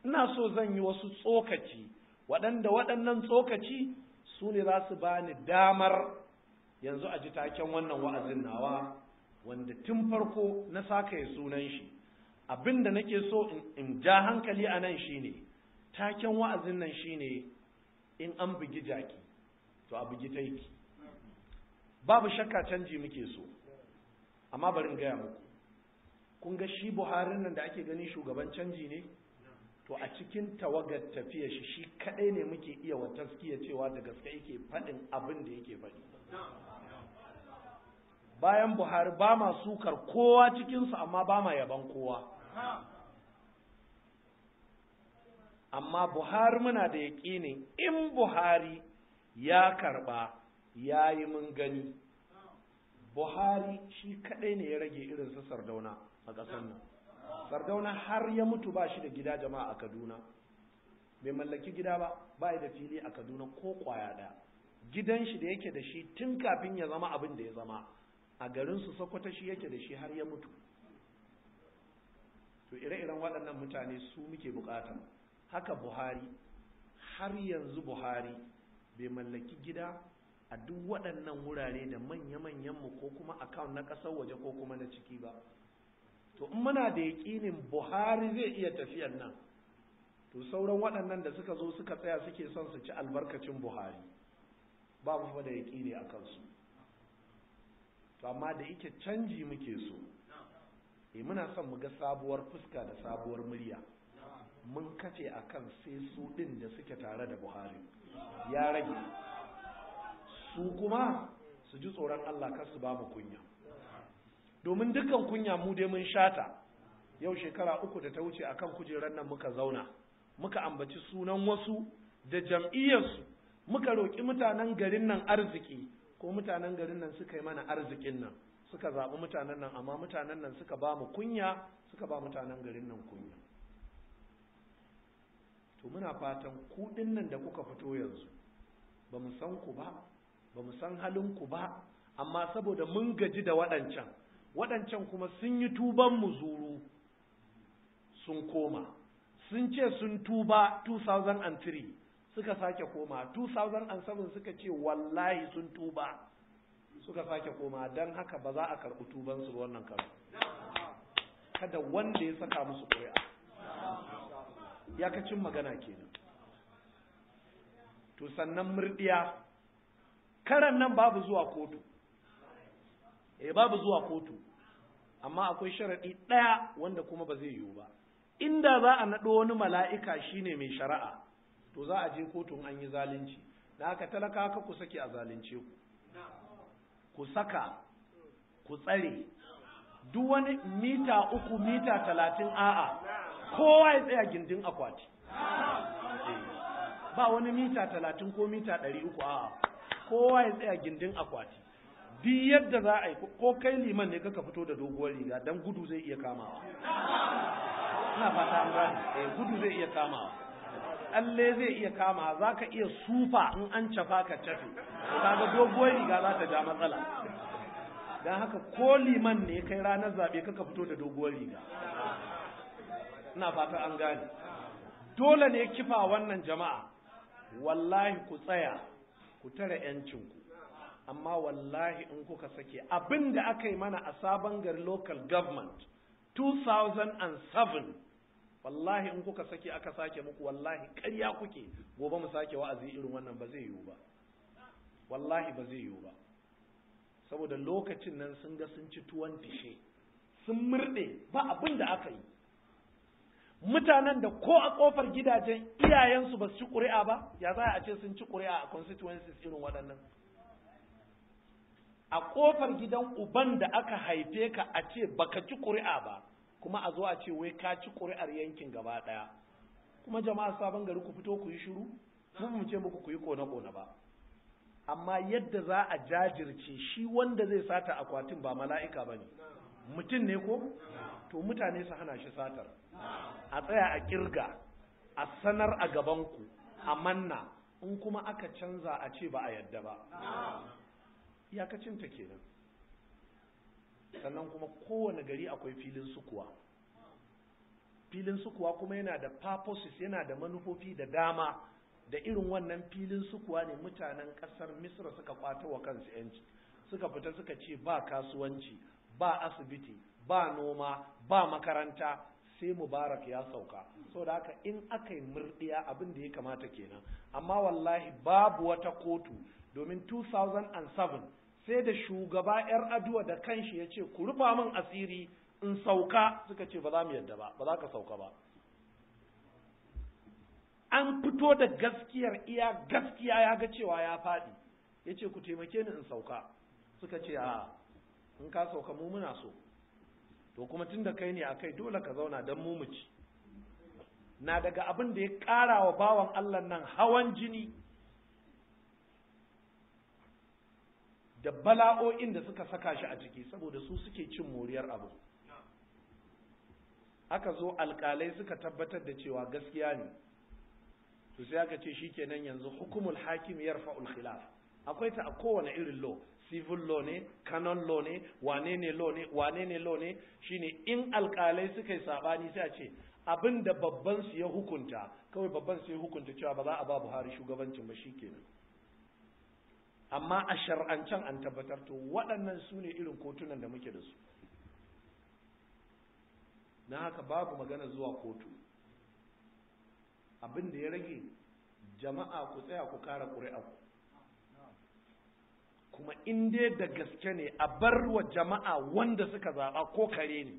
ina so zan yi wasu tsokaci, waɗanda waɗannan tsokaci su ne za su bani damar yanzu a ji taken wannan wa'azin nawa Wanda tun farko na saka ya sunan shi. Abin da nake so in ja hankali a nan shine, taken wa'azin nan shine in an bugi jaki to a bugi taiki. Babu shakka canji muke so, amma bari in gaya muku, kun ga shi Buharin nan da ake gani shugaban canji ne, to a cikin tawagar tafiya shi shi kadai ne muke iya wa taskiya cewa da gaske yake faɗin abin da yake faɗi. Bayan Buhari ba ma sukar kowa cikinsu, amma ba ma yaban kowa. Amma Buhari muna da yaƙinin in Buhari ya karɓa ya yi mun gani. Buhari shi kaɗai ne ya rage irin su Sardauna a ƙasar nan. Sardauna har ya mutu ba shi da gida jama'a a Kaduna. Bai mallaki gida ba, ba da fili a Kaduna ko ƙwaya ɗaya. Gidan shi da yake da shi tun kafin ya zama abin da ya zama, a garin su Sokoto shi yake da shi har ya mutu. To ire-iren waɗannan mutane su muke bukata. Haka Buhari, har yanzu Buhari bai mallaki gida a duk waɗannan wurare da manya-manyan mu ko kuma account na ƙasar waje ko kuma na ciki ba. To in muna da yaƙinin Buhari zai iya tafiyar nan, to sauran waɗannan da suka zo suka tsaya suke son su ci albarkacin Buhari, ba mu fa da yaƙini a kansu. To amma da yake canji muke so, muna son mu ga sabuwar fuska da sabuwar murya. Mun kace akan sai su ɗin da suke tare da Buhari ya rage su kuma su ji tsoron Allah kar su ba mu kunya. Domin dukkan kunya mu dai mun shata. Yau shekara 3 da ta wuce akan kujerar nan muka zauna, muka ambaci sunan wasu da jam'iyyarsu, muka roƙi mutanen garin nan arziki, ko mutanen garin nan suka yi mana arzikin nan, suka zaɓi mutanen nan, amma mutanen nan suka ba mu kunya, suka ba mutanen garin nan kunya. To muna fatan ku nan da kuka fito yanzu, ba mu san ku ba, ba mu san halin ku ba, amma saboda mun gaji da waɗancan, waɗancan kuma sun yi tuban muzuru sun koma, sun ce sun tuba 2003 suka sake koma, 2007 suka ce wallahi sun tuba suka sake koma. Don haka ba za a karɓi tubansu wannan karo. Kada wanda ya saka musu ƙuri'a. Yakacin magana kenan. To sannan murɗiya, karan nan babu zuwa kotu. Babu zuwa kotu, amma akwai sharaɗi ɗaya wanda kuma ba zai yiwu ba. Inda za a naɗo wani mala'ika shine mai shari'a, to za a je kotun an yi zalunci. Da haka talaka ka ku sake a zalunce ku. Ku saka, ku tsare. Duk wani mita 3, mita 30, a'a, kowa ya tsaya gindin akwati. Ba wani mita 30 ko mita 300, a'a, kowa ya tsaya gindin akwati. Duk yadda za a yi, ko kai liman ne kaka fito da doguwar riga don gudu zai iya kamawa. Ina fata an gane, gudu zai iya kamawa. Tsalle zai iya kamawa, za ka iya sufa in an cafa ka cafe. Kaga doguwar riga za ta ja matsala. Don haka ko liman ne kai ranar zaɓe kaka fito da doguwar riga. Ina fata an gane. Dole ne kifa wannan jama'a, wallahi ku tsaya, ku tare 'yancinku. Amma wallahi in kuka sake abin da aka yi mana a Sabon Gari local government 2007, wallahi in kuka sake aka sake muku, wallahi ƙarya kuke, gobe mu sake wa'azi irin wannan ba zai yiwu ba. Wallahi ba zai yiwu ba. Saboda lokacin nan sun ga sun ci tuwon tishe, sun murɗe, ba abin da aka yi. Mutanen da ko a ƙofar gidajen iyayensu ba su ci ƙuri'a ba, ya za a ce sun ci ƙuri'a a constituencies irin waɗannan? A ƙofar gidan uban da aka haife ka a ce baka ci ƙuri'a ba, kuma a zo a ce wai ka ci ƙuri'ar yankin gaba ɗaya. Kuma jama'a Sabon Gari ku fito ku yi shiru, mu ce muku ku yi kone-kone ba. Amma yadda za a jajirce, shi wanda zai sata akwatin ba mala'ika ba ne, mutum ne ko? To mutane su hana shi satar. A tsaya a kirga, a sanar a gabanku, a manna, in kuma aka canza a ce ba a yadda ba. Iyakacinta kenan. Sannan kuma kowane gari akwai filin sukuwa. Filin sukuwa kuma yana da purposes, yana da manufofi da dama. Da irin wannan filin sukuwa ne mutanen ƙasar Misra suka kwato wa kansu yanci. Suka fita suka ce ba kasuwanci, ba asibiti, ba noma, ba makaranta, sai Mubarak ya sauka. Saboda haka in aka yi murdiya abin da ya kamata kenan. Amma wallahi babu wata kotu, domin 2007 sai da shugaba 'yar aduwa da kanshi ya ce ku rufa min asiri in sauka, suka ce ba za mu yadda ba, ba za ka sauka ba. An fito da gaskiyar, iya gaskiya ya ga cewa ya faɗi, ya ce ku taimake ni in sauka, suka ce a in ka sauka mu muna so, to kuma tun da kai ne a kai dole ka zauna don mu mu ci. Na daga abin da ya ƙara wa bawan Allah nan hawan jini da bala'o'in da suka saka shi a ciki, saboda su suke cin moriyar abu. Aka zo alƙalai suka tabbatar da cewa gaskiya ne, to sai aka ce shikenan yanzu hukumul hakim yarfa'ul khilaf. Akwai ta a kowane irin law, civil law ne, canon law ne, wane ne law ne, wane ne law ne, shine in alƙalai suka yi sabani sai a ce abin da babban su ya hukunta, kawai babban su ya hukunta cewa ba za a ba Buhari shugabancin ba, shikenan. Amma a shar'ancan an tabbatar. To waɗannan su ne irin kotunan da muke da su. Na haka babu magana zuwa kotu. Abin da ya rage, jama'a ku tsaya ku kara ƙuri'a. Kuma in dai da gaske ne a bar wa jama'a wanda suka zaɓa ko kare ne.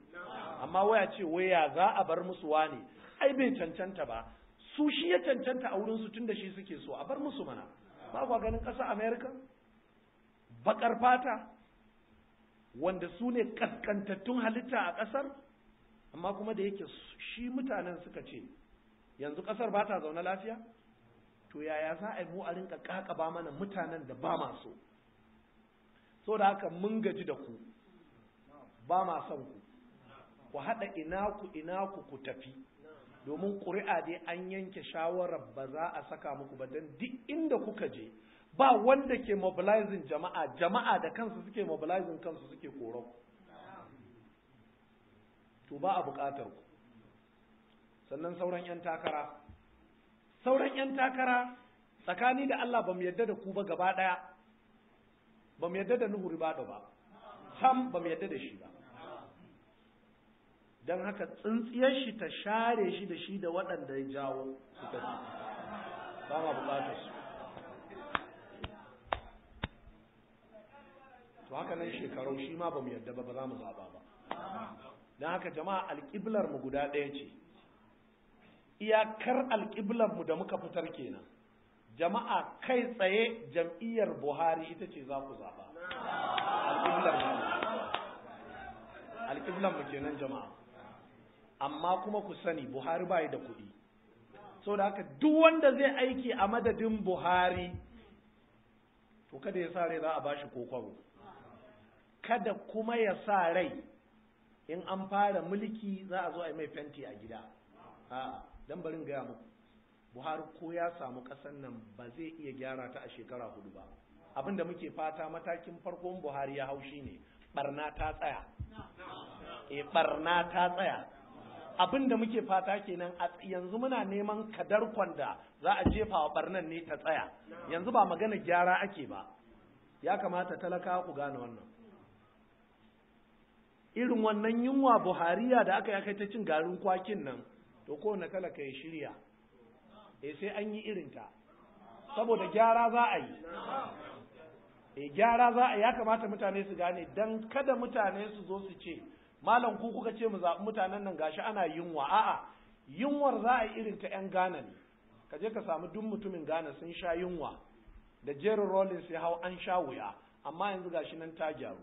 Amma waya ce waya za a bar musu wane, ai bai cancanta ba, su shi ya cancanta a wurinsu tun da shi suke so, a bar musu mana. Ba kwa ganin ƙasa America? Baƙar fata wanda su ne ƙasƙantattun halitta a ƙasar, amma kuma da yake shi mutanen suka ce yanzu ƙasar ba ta zaune lafiya, to yaya za a yi mu a rinka ƙaƙaba mana mutanen da ba ma so? So da haka mun gaji da ku, ba ma son ku, ku haɗa ina ku ina ku ku tafi. Domin ƙuri'a dai an yanke shawarar ba za a saka muku ba, don duk inda kuka je ba wanda ke mobilizing jama'a, jama'a da kansu suke mobilizing kansu suke koron to ba a buƙatar ku. Sannan sauran 'yan takara, sauran 'yan takara tsakani da Allah ba mu yadda da ku ba gaba ɗaya, ba mu yadda da Nuhu Ribado ba, sam ba mu yadda da shi ba. Don haka tsintsiyar shi ta share shi da shi da waɗanda ya jawo su tafi, ba ma buƙatar su. To haka nan shekarau shi ma ba mu yadda ba, ba za mu zaɓa ba. Don haka jama'a alƙiblar mu guda ɗaya ce, iyakar alƙiblar mu da muka fitar kenan. Jama'a kai tsaye jam'iyyar Buhari ita ce za ku zaɓa. Alƙiblar mu kenan jama'a. Amma kuma ku sani Buhari bai da kuɗi, saboda haka duk wanda zai aiki a madadin Buhari to kada ya sa rai za a bashi kokwaro, kada kuma ya sa rai in an fara mulki za a zo a yi mai fenti a gida. A'a, dan barin gaya muku, Buhari ko ya samu ƙasan nan ba zai iya gyara ta a shekara 4 ba. Abinda muke fata matakin farkon Buhari ya hau shine barna ta tsaya. Barna ta tsaya. Abinda muke fata kenan yanzu muna neman kadarkon da za a jefa wa barnan ne ta tsaya. Yanzu ba magana gyara ake ba. Ya kamata talaka ku gane wannan. Irin wannan yunwa Buhariya da aka kai ta cin garin kwakin nan, to kowane talaka ya shirya. Sai an yi irinta. Saboda gyara za a yi. Gyara za a ya kamata mutane su gane, dan kada mutane su zo su ce malam ku kuka ce mu zaɓi mutanen nan gashi ana yunwa. A'a, yunwar za a yi irin ta 'yan Ghana ne. Ka je ka samu duk mutumin Ghana sun sha yunwa, da Jerry Rawlings ya hau an sha wuya, amma yanzu gashi nan ta gyaru.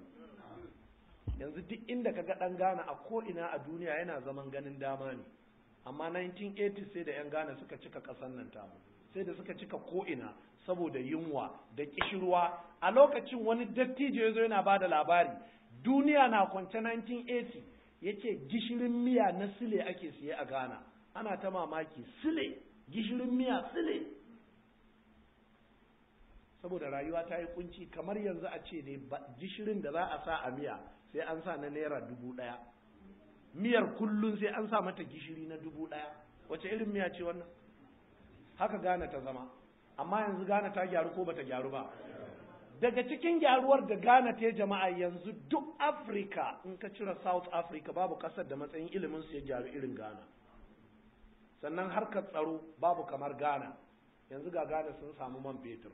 Yanzu duk inda ka ga ɗan Ghana a ko ina a duniya yana zaman ganin dama ne. Amma 1980 sai da 'yan Ghana suka cika ƙasar nan tamu, sai da suka cika ko'ina saboda yunwa da kishirwa. A lokacin wani dattijo ya zo yana ba da labari, duniya na kwance 1980, yake gishirin miya na sile ake siye a Ghana. Ana ta mamaki, sile, gishirin miya sile. Saboda rayuwa ta yi kunci, kamar yanzu a ce ne gishirin da za a sa a miya sai an sa na naira 1000. Miyar kullum sai an sa mata gishiri na 1000. Wace irin miya ce wannan? Haka Ghana ta zama. Amma yanzu Ghana ta gyaru ko bata gyaru ba? Daga cikin gyaruwar da Ghana ta jama'a, yanzu duk Afirka, in ka cire South Africa, babu kasar da matsayin ilimin su ya gyaru irin Ghana. Sannan harkar tsaro babu kamar Ghana. Yanzu ga Ghana sun samu man fetur.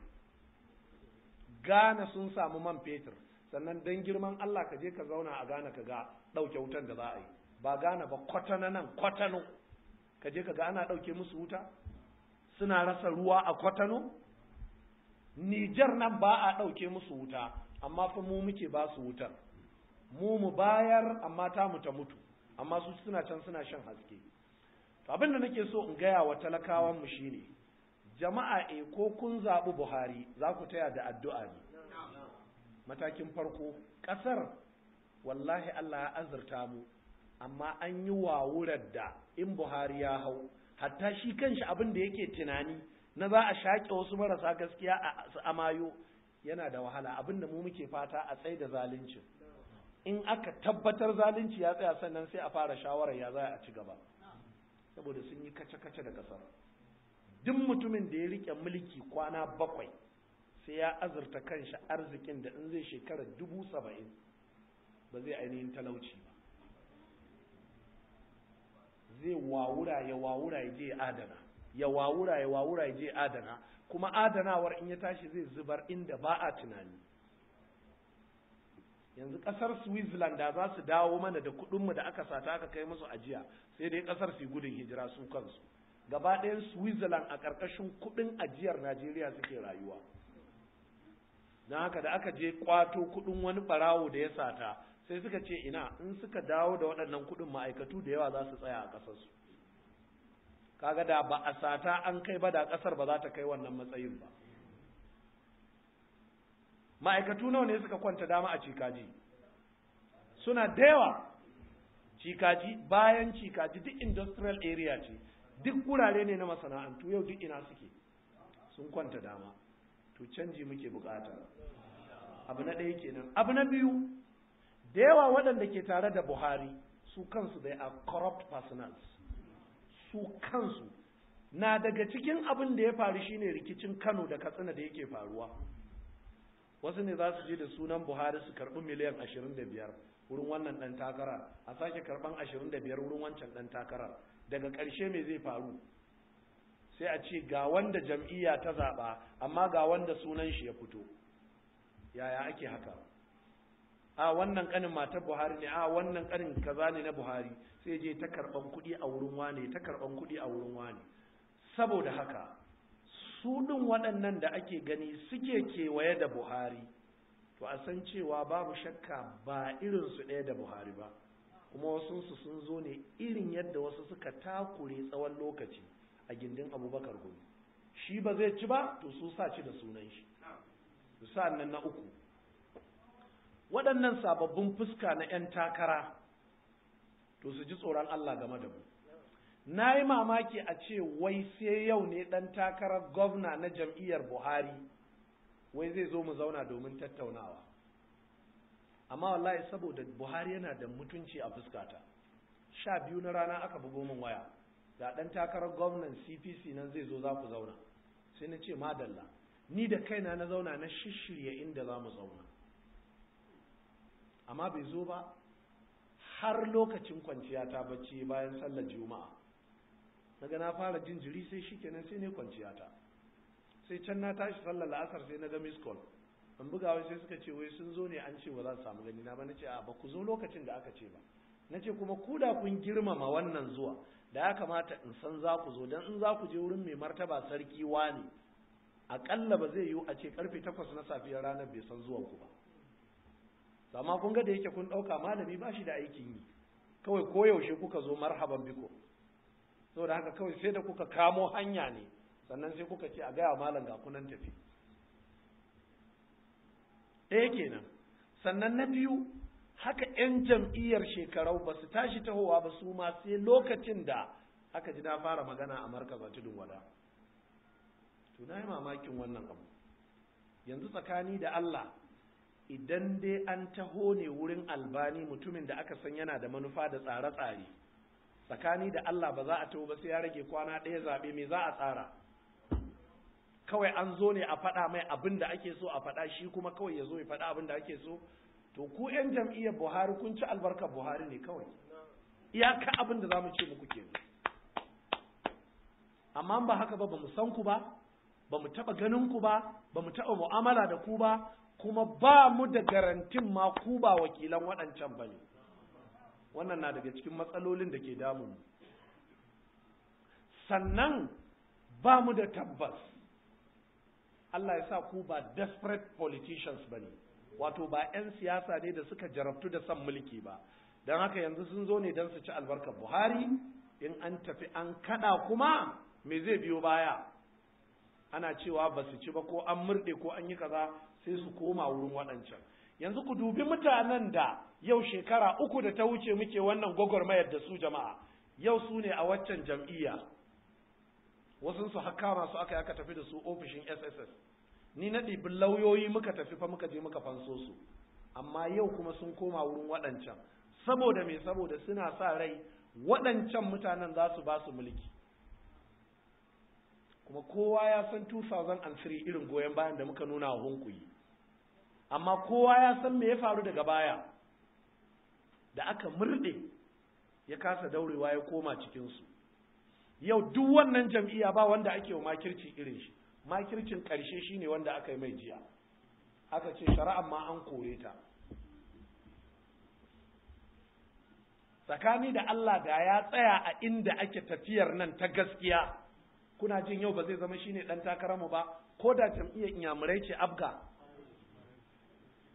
Ghana sun samu man fetur. Sannan don girman Allah, ka je ka zauna a Ghana ka ga ɗauke wutan da za a yi. Ba Ghana ba, Kwatano nan, Kwatano, ka je ka ga ana ɗauke musu wuta? Suna rasa ruwa a Kwatano? Nijar nan ba a ɗauke musu wuta, amma fa mu muke ba su wutar. Mu mu bayar, amma ta mu ta mutu, amma su suna can suna shan haske. To, abin da nake so in gaya wa talakawan mu shine, jama'a, e ko kun zaɓi Buhari, za ku taya da addu'a ne. Matakin farko, ƙasar wallahi Allah ya azurta mu, amma an yi wawurar da in Buhari ya hau, hatta shi kanshi abin da yake tunani na za a shaƙe wasu marasa gaskiya a amayo yana da wahala. Abin da mu muke fata, a tsaye da zaluncin. In aka tabbatar zalunci ya tsaya, sannan sai a fara shawarar ya za a ci gaba, saboda sun yi kace-kace da ƙasar. Duk mutumin da ya rike mulki kwana 7, sai ya azurta kanshi arzikin da in zai shekara 70,000 ba zai ainihin talauci ba. Zai wawura, ya wawura, ya je ya adana, ya wawura, ya wawura, ya je adana. Kuma adanawar, in ya tashi zai zubar inda ba a tunani. Yanzu kasar Switzerland da za su dawo mana da kudinmu da aka sata aka kai musu ajiya, sai dai kasar su gudun hijira su kansu gaba ɗayan. Switzerland a ƙarƙashin kudin ajiyar Najeriya suke rayuwa. Don haka da aka je kwato kudin wani barawo da ya sata, sai suka ce ina, in suka dawo da waɗannan kudin, ma'aikatu da yawa za su tsaya a ƙasarsu. Kaga da ba a sata an kai ba, da ƙasar ba za ta kai wannan matsayin ba. Ma'aikatu nawa ne suka kwanta dama a Cikaji? Suna da yawa. Cikaji, bayan Cikaji duk industrial area ce, duk wurare ne na masana'antu. Yau duk ina suke? Sun kwanta dama. To, canji muke bukata. Abu na ɗaya kenan. Abu na biyu, da yawa waɗanda ke tare da Buhari, su kansu they are corrupt personals. Su kansu na daga cikin abin da ya faru shine rikicin Kano da Katsina da yake faruwa. Wasu ne za su je da sunan Buhari su karɓi miliyan 25 wurin wannan ɗan takara, a sake karɓan 25 wurin wancan ɗan takarar. Daga ƙarshe me zai faru? Sai a ce ga wanda jam'iyya ta zaɓa, amma ga wanda sunan shi ya fito. Yaya ake haka? A wannan kanin matar Buhari ne, a wannan kanin kaza ne na Buhari, sai je ta karɓan kuɗi a wurin wane, ta karɓan kuɗi a wurin wane. Saboda haka su ɗin waɗannan da ake gani suke kewaye da Buhari, to a san cewa babu shakka ba irinsu ɗaya da Buhari ba. Kuma wasunsu sun zo ne irin yadda wasu suka takure tsawon lokaci a gindin Abubakar Gumi. Shi ba zai ci ba, to su sa ci da sunan shi. Sa'an nan na uku, waɗannan sababbin fuska na 'yan takara, to su ji tsoron Allah game da mu. Na yi mamaki a ce wai sai yau ne ɗan takarar gwamna na jam'iyyar Buhari wai zai zo mu zauna domin tattaunawa. Amma wallahi saboda Buhari yana da mutunci a fuskata, 12 na rana aka bugo min waya, ga ɗan takarar gwamnan CPC nan zai zo, za ku zauna. Sai na ce madalla. Ni da kaina na zauna na shishirya inda za mu zauna, amma bai zo ba har lokacin kwanciya ta bacci bayan sallar Juma'a. Naga na fara jin jiri, sai shikenan, sai ne kwanciya ta. Sai can na tashi sallar la'asar, sai na ga miss call. An buga wai, sai suka ce wai sun zo ne, an ce ba za su samu gani na ba. Na ce a ba ku zo lokacin da aka ce ba. Na ce kuma ku da kun girmama wannan zuwa, da ya kamata in san za ku zo, don in za ku je wurin mai martaba sarki wani, aƙalla ba zai yiwu a ce karfe 8 na safiyar ranar bai san zuwan ku ba. Amma kun ga da yake kun ɗauka malami ba shi da aikin yi, kawai koyaushe kuka zo marhaban biko. Saboda haka kawai sai da kuka kamo hanya ne sannan sai kuka ce a gaya malam ga kunan tafi. Ɗaya kenan. Sannan na biyu, haka 'yan jam'iyyar Shekarau ba su tashi tahowa ba su ma sai lokacin da aka ji na fara magana a Markaza Tudun Wada. To, na yi mamakin wannan abu. Yanzu tsakani da Allah, idan dai an taho ne wurin Albani, mutumin da aka san yana da manufa da tsare-tsare, tsakani da Allah ba za a taho ba sai ya rage kwana ɗaya zaɓe. Me za a tsara? Kawai an zo ne a faɗa mai abin da ake so a faɗa, shi kuma kawai ya zo ya faɗa abin da ake so. To ku 'yan jam'iyyar Buhari kun ci albarkar Buhari ne kawai, iyaka abin da za mu ce muku kenan. Amma ba haka ba, ba mu san ku ba, ba mu taɓa ganin ku ba, ba mu taɓa mu'amala da ku ba, kuma ba mu da garantin ma ku ba wakilan waɗancan ba ne. Wannan na daga cikin matsalolin da ke damun mu. Sannan ba mu da tabbas, Allah ya sa ku ba desperate politicians ba ne, wato ba 'yan siyasa ne da suka jarabtu da son mulki ba. Don haka yanzu sun zo ne don su ci albarkar Buhari. In an tafi an kada kuma me zai biyo baya? Ana cewa ba su ci ba, ko an murɗe, ko an yi kaza, sai su koma wurin waɗancan. Yanzu ku dubi mutanen da yau shekara 3 da ta wuce muke wannan gwagwarmayar da su, jama'a, yau su ne a waccan jam'iyya. Wasu su haka masu aka yi aka tafi da su ofishin SSS. Ni na ɗibi lauyoyi muka tafi fa, muka je muka fanso su, amma yau kuma sun koma wurin waɗancan. Saboda me? Saboda suna sa rai waɗancan mutanen za su ba su mulki. Kuma kowa ya san 2003 irin goyon bayan da muka nuna wa Hunkuyi, amma kowa ya san me ya faru daga baya da aka murɗe, ya kasa daurewa ya koma cikinsu. Yau duk wannan jam'iyya ba wanda ake wa makirci irin shi. Makircin ƙarshe shine wanda aka yi mai jiya, aka ce shari'ar ma an kore ta. Tsakani da Allah, da ya tsaya a inda ake tafiyar nan ta gaskiya, kuna jin yau ba zai zama shine dan takararmu ba, ko da jam'iyyar Inyamurai ce APGA.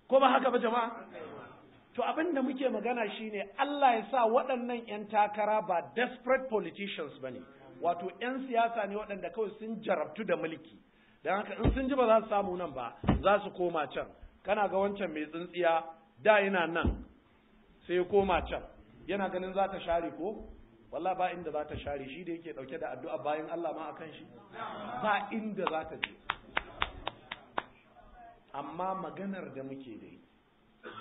Ko ba haka ba, jama'a? To abin da muke magana shine Allah ya sa waɗannan 'yan takara ba desperate politicians bane, wato 'yan siyasa ne waɗanda kawai sun jarabtu da mulki, don haka in sun ji ba za su samu nan ba, za su koma can. Kana ga wancan mai tsintsiya da yana nan, sai ya koma can, yana ganin za ta share ko wallah ba inda za ta share shi da yake dauke da addu'a bayan Allah ma akan shi, ba inda za ta je. Amma maganar da muke dai,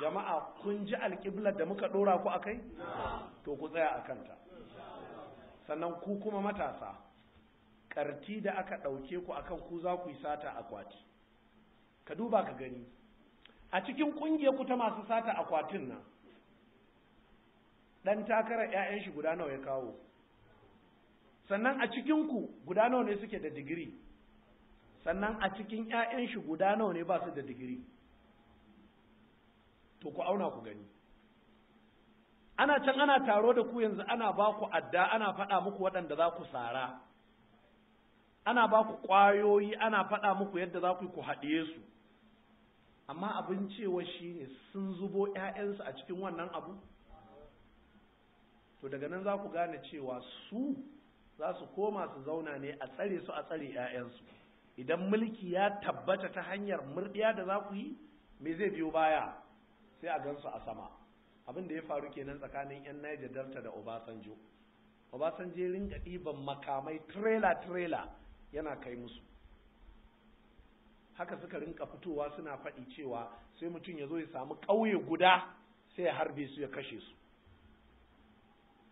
jama'a, kun ji alƙiblar da muka ɗora ku akai, to ku tsaya a kanta. Sannan ku kuma matasa ƙarti da aka ɗauke ku akan ku za ku yi sata akwati, ka duba ka gani a cikin ƙungiyar ku ta masu sata akwatin nan, ɗan takarar 'ya'yan shi guda nawa ya kawo? Sannan a cikin ku guda nawa ne suke da digiri? Sannan a cikin 'ya'yan shi guda nawa ne ba su da digiri? To ku auna ku gani. Ana can ana taro da ku yanzu, ana ba ku adda, ana faɗa muku waɗanda za ku sara, ana ba ku ƙwayoyi, ana faɗa muku yadda za ku yi ku haɗiye su. Amma abin cewa shine, sun zubo 'ya'yansu a cikin wannan abu? To daga nan za ku gane cewa su za su koma su zauna ne a tsare su, a tsare 'ya'yansu. Idan mulki ya tabbata ta hanyar murɗiya da za ku yi, me zai biyo baya? Sai a gansu a sama. Abin da ya faru kenan tsakanin 'yan Niger Delta da Obasanjo. Obasanjo rinka ɗiban makamai trailer trailer yana kai musu. Haka suka rinka fitowa suna faɗi cewa sai mutum ya zo ya samu ƙauye guda, sai ya harbe su, ya kashe su.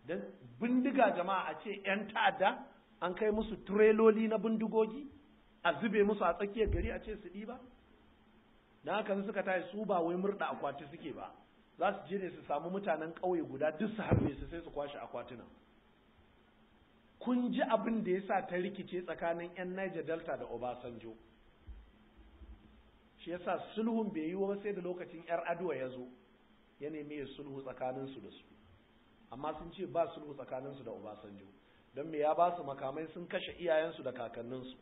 Don bindiga, jama'a, a ce 'yan ta'adda an kai musu tireloli na bindigogi, a zube musu a tsakiyar gari, a ce su ɗiba. Don haka suka tashi, su ba wai murɗa akwati suke ba, za su je ne su samu mutanen ƙauye guda duk su harbe su, sai su kwashe akwatunan. Kun ji abin da ya sa ta rikice tsakanin 'yan Niger Delta da Obasanjo. Shi yasa sulhun bai yi wa sai da lokacin 'Yar Aduwa ya zo ya nemi ya sulhu tsakaninsu da su, amma sun ce ba sulhu tsakaninsu da Obasanjo. Don me? Ya ba su makamai sun kashe iyayensu da kakanninsu.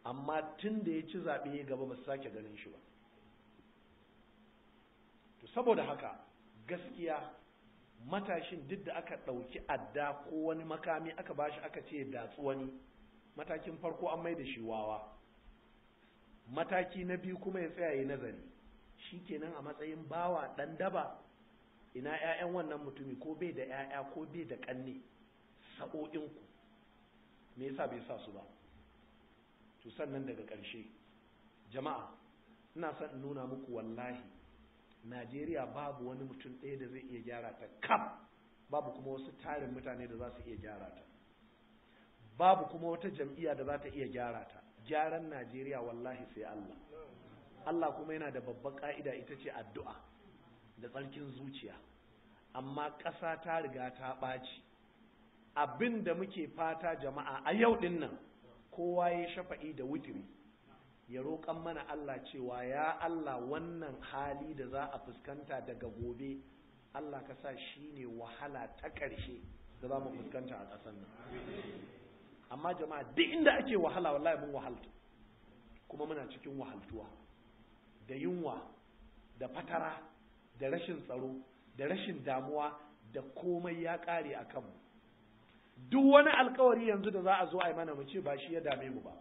Amma tun da ya ci zaɓe ya gaba, ba su sake ganin shi ba. To saboda haka gaskiya, matashin duk da aka ɗauki adda ko wani makami aka bashi aka ce datsu wani, matakin farko an mai da shi wawa. Mataki na biyu kuma ya tsaya yi nazari. Shi kenan a matsayin bawa ɗan daba, ina 'ya'yan wannan mutumi? Ko bai da 'ya'ya, ko bai da ƙanne sa'o'inku? Me yasa bai sa su ba? To sannan daga ƙarshe, jama'a, ina son in nuna muku, wallahi Najeriya babu wani mutum ɗaya da zai iya gyara ta kaf, babu kuma wasu tarin mutane da za su iya gyara ta, babu kuma wata jam'iyya da za ta iya gyara ta. Gyaran Najeriya wallahi sai Allah. Allah kuma yana da babbar ka'ida, ita ce addu'a da tsarkin zuciya. Amma ƙasa ta riga ta ɓaci. Abin da muke fata jama'a a yau ɗin nan, kowa ya shafa'i da wutiri ya roƙan mana Allah cewa ya Allah, wannan hali da za a fuskanta daga gobe, Allah ka sa shi ne wahala ta ƙarshe da za mu fuskanta a ƙasar nan. Amma jama'a, duk inda ake wahala, wallahi mun wahalta, kuma muna cikin wahaltuwa da yunwa da fatara da rashin tsaro da rashin damuwa da komai ya ƙare a kanmu. Duk wani alkawari yanzu da za a zo a yi mana, mu ce ba shi ya dame mu ba.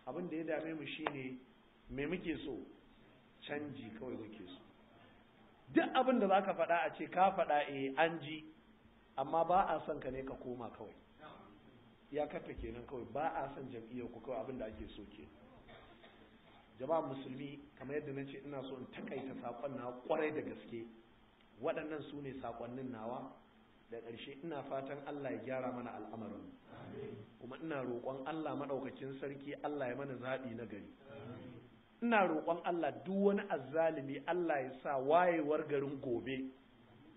Abin da ya dame mu shine me muke so? Canji kawai muke so. Duk abin da za ka faɗa, a ce ka faɗa, eh, an ji, amma ba a son ka ne, ka koma kawai. Ya karta kenan kawai, ba a son jam'iyyar ku kawai, abin da ake so ke. Jama'a musulmi, kamar yadda na ce ina so in takaita saƙon na kwarai da gaske, waɗannan su ne saƙonnin nawa. Da ƙarshe, ina fatan Allah ya gyara mana al'amarin, kuma ina roƙon Allah maɗaukakin sarki Allah ya mana zaɓi na gari. Ina roƙon Allah, duk wani azzalimi Allah ya sa wayewar garin gobe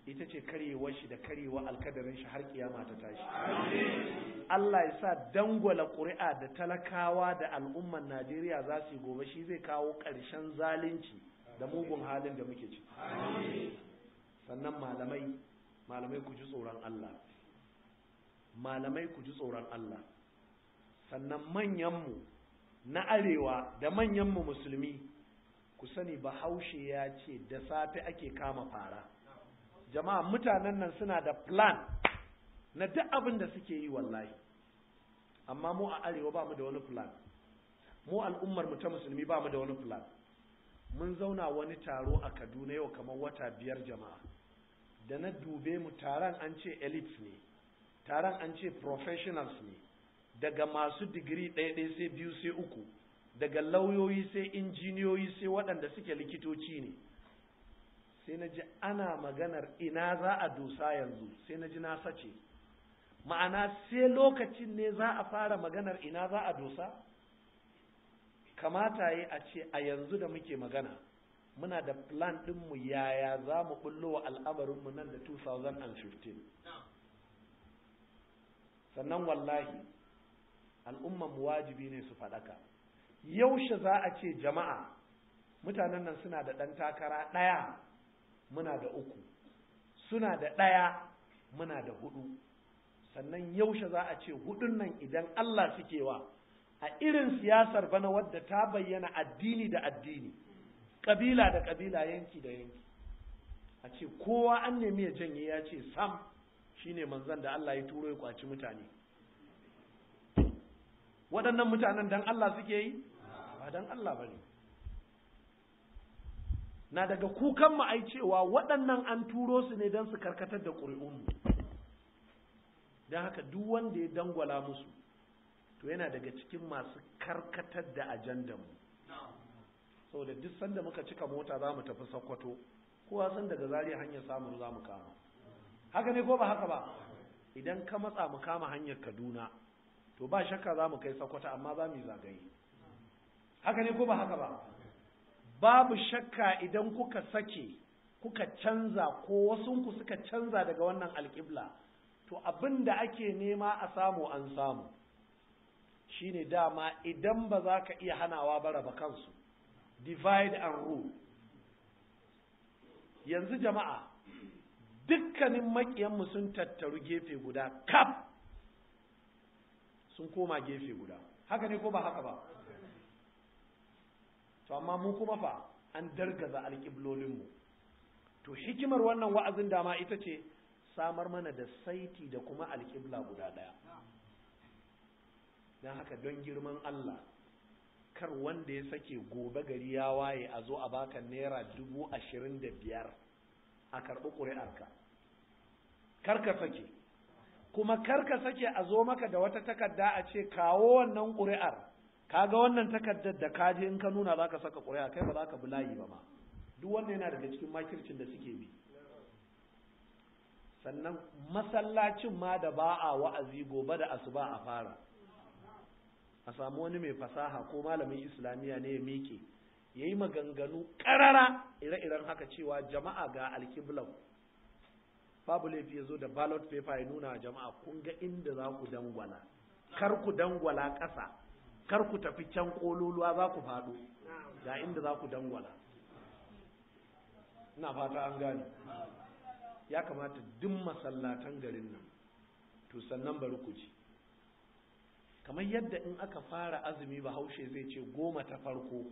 ita ce karyewar shi da karyewar alkadarin shi har kiyama ta tashi. Allah ya sa dangwala ƙuri'a da talakawa da al'umman Najeriya za su yi gobe shi zai kawo ƙarshen zalunci da mugun halin da muke ciki. Sannan malamai, malamai, ku ji tsoron Allah. Malamai, ku ji tsoron Allah. Sannan manyanmu na arewa da manyanmu musulmi, ku sani Bahaushe ya ce da safe ake kama fara. Jama'a, mutanen nan suna da plan na duk abin da suke yi wallahi, amma mu a arewa ba mu da wani plan. Mu al'ummar mu ta musulmi ba mu da wani plan. Mun zauna wani taro a Kaduna yau kamar wata 5. Jama'a, da na dube mu, taron an ce elites ne, taron an ce professionals ne, daga masu digiri ɗaya ɗaya sai biyu sai uku, daga lauyoyi sai injiniyoyi sai waɗanda suke likitoci ne. Sai na ji ana maganar ina za a dosa yanzu, sai na ji na sace. Ma'ana, sai lokacin ne za a fara maganar ina za a dosa? Kamata yi a ce a yanzu da muke magana muna da plan ɗinmu, yaya za mu bullo wa al'amarinmu nan da 2015. Sannan wallahi al'umman mu wajibi ne su faɗaka. Yaushe za a ce jama'a, mutanen nan suna da ɗan takara ɗaya, muna da uku, suna da ɗaya, muna da hudu? Sannan yaushe za a ce hudun nan idan Allah suke wa, a irin siyasar bana wadda ta bayyana addini da addini, ƙabila da ƙabila, yanki da yanki, a ce kowa an nemi ya janye ya ce sam, shine manzon da Allah ya turo ya kwaci mutane? Waɗannan mutanen dan Allah suke yi? Ba dan Allah bane. Na daga kukan mu ai cewa waɗannan an turo su ne don su karkatar da ƙuri'unmu. Don haka duk wanda ya dangwala musu, to yana daga cikin masu karkatar da ajandanmu. Saboda duk sanda muka cika mota za mu tafi Sokoto, kowa san daga Zaria hanyar samun za mu kama. Haka ne ko ba haka ba? Idan ka matsa mu kama hanyar Kaduna, to ba shakka za mu kai Sokoto, amma za mu yi zagaye. Haka ne ko ba haka ba? Babu shakka idan kuka sake kuka canza, ko wasunku suka canza daga wannan alƙibla, to abin da ake nema a samu an samu. Shine dama idan ba za ka iya hanawa ba, raba kansu, divide and rule. Yanzu jama'a, dukkanin makiyanmu sun tattaru gefe guda, kaf sun koma gefe guda. Haka ne ko ba haka ba? To amma mu kuma fa, an dargaza alƙiblolinmu. To hikimar wannan wa'azin dama ita ce samar mana da saiti da kuma alƙibla guda ɗaya. Don haka, don girman Allah, kar wanda ya sake gobe gari ya waye a zo a baka ₦25,000 a karɓi ƙuri'arka. Kar ka sake. Kuma kar ka sake a zo maka da wata takarda a ce kawo wannan ƙuri'ar. Kaga wannan takardar da kaje in ka nuna za ka saka ƙuri'a, kai ba za ka bi layi ba ma. Duk wannan yana daga cikin makircin da suke bi. Sannan masallacin ma da ba a wa'azi, gobe da asuba a fara. A samu wani mai fasaha ko malamin islamiyya ne ya miƙe ya yi maganganu ƙarara ire-iren haka cewa jama'a ga alkiblan. Babu laifi ya zo da ballot paper ya nuna jama'a kun ga inda za ku dangwala, kar ku dangwala ƙasa, kar ku tafi can ƙololuwa za ku faɗo, ga inda za ku dangwala. Ina fata an gane. Ya kamata duk masallatan garin nan to sannan bari ku ji, kamar yadda in aka fara azumi Bahaushe zai ce 10 ta farko,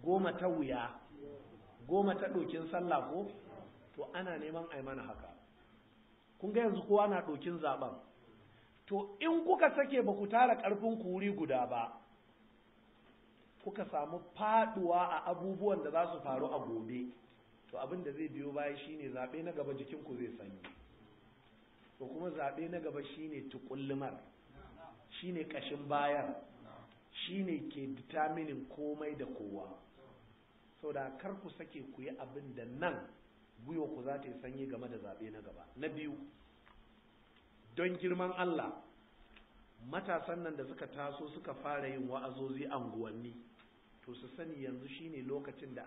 10 ta wuya, 10 ta ɗokin sallah ko, to ana neman a mana haka. Kun ga yanzu kowa na ɗokin zaben. To in kuka sake ba ku tara ƙarfin ku wuri guda ba, kuka samu faduwa a abubuwan da za su faru a gobe, to abin da zai biyo baya shine zaɓe na gaba jikinku zai sanyi. To kuma zaɓe na gaba shine tukullumar, shine ƙashin bayar, shine ke determining komai da kowa. Saboda kar ku sake ku yi abin da nan gwiwa ku za ta yi sanyi game da zaɓe na gaba. Na biyu, don girman Allah, matasan nan da suka taso suka fara yin wa'azozi anguwanni, to su sani yanzu shine lokacin da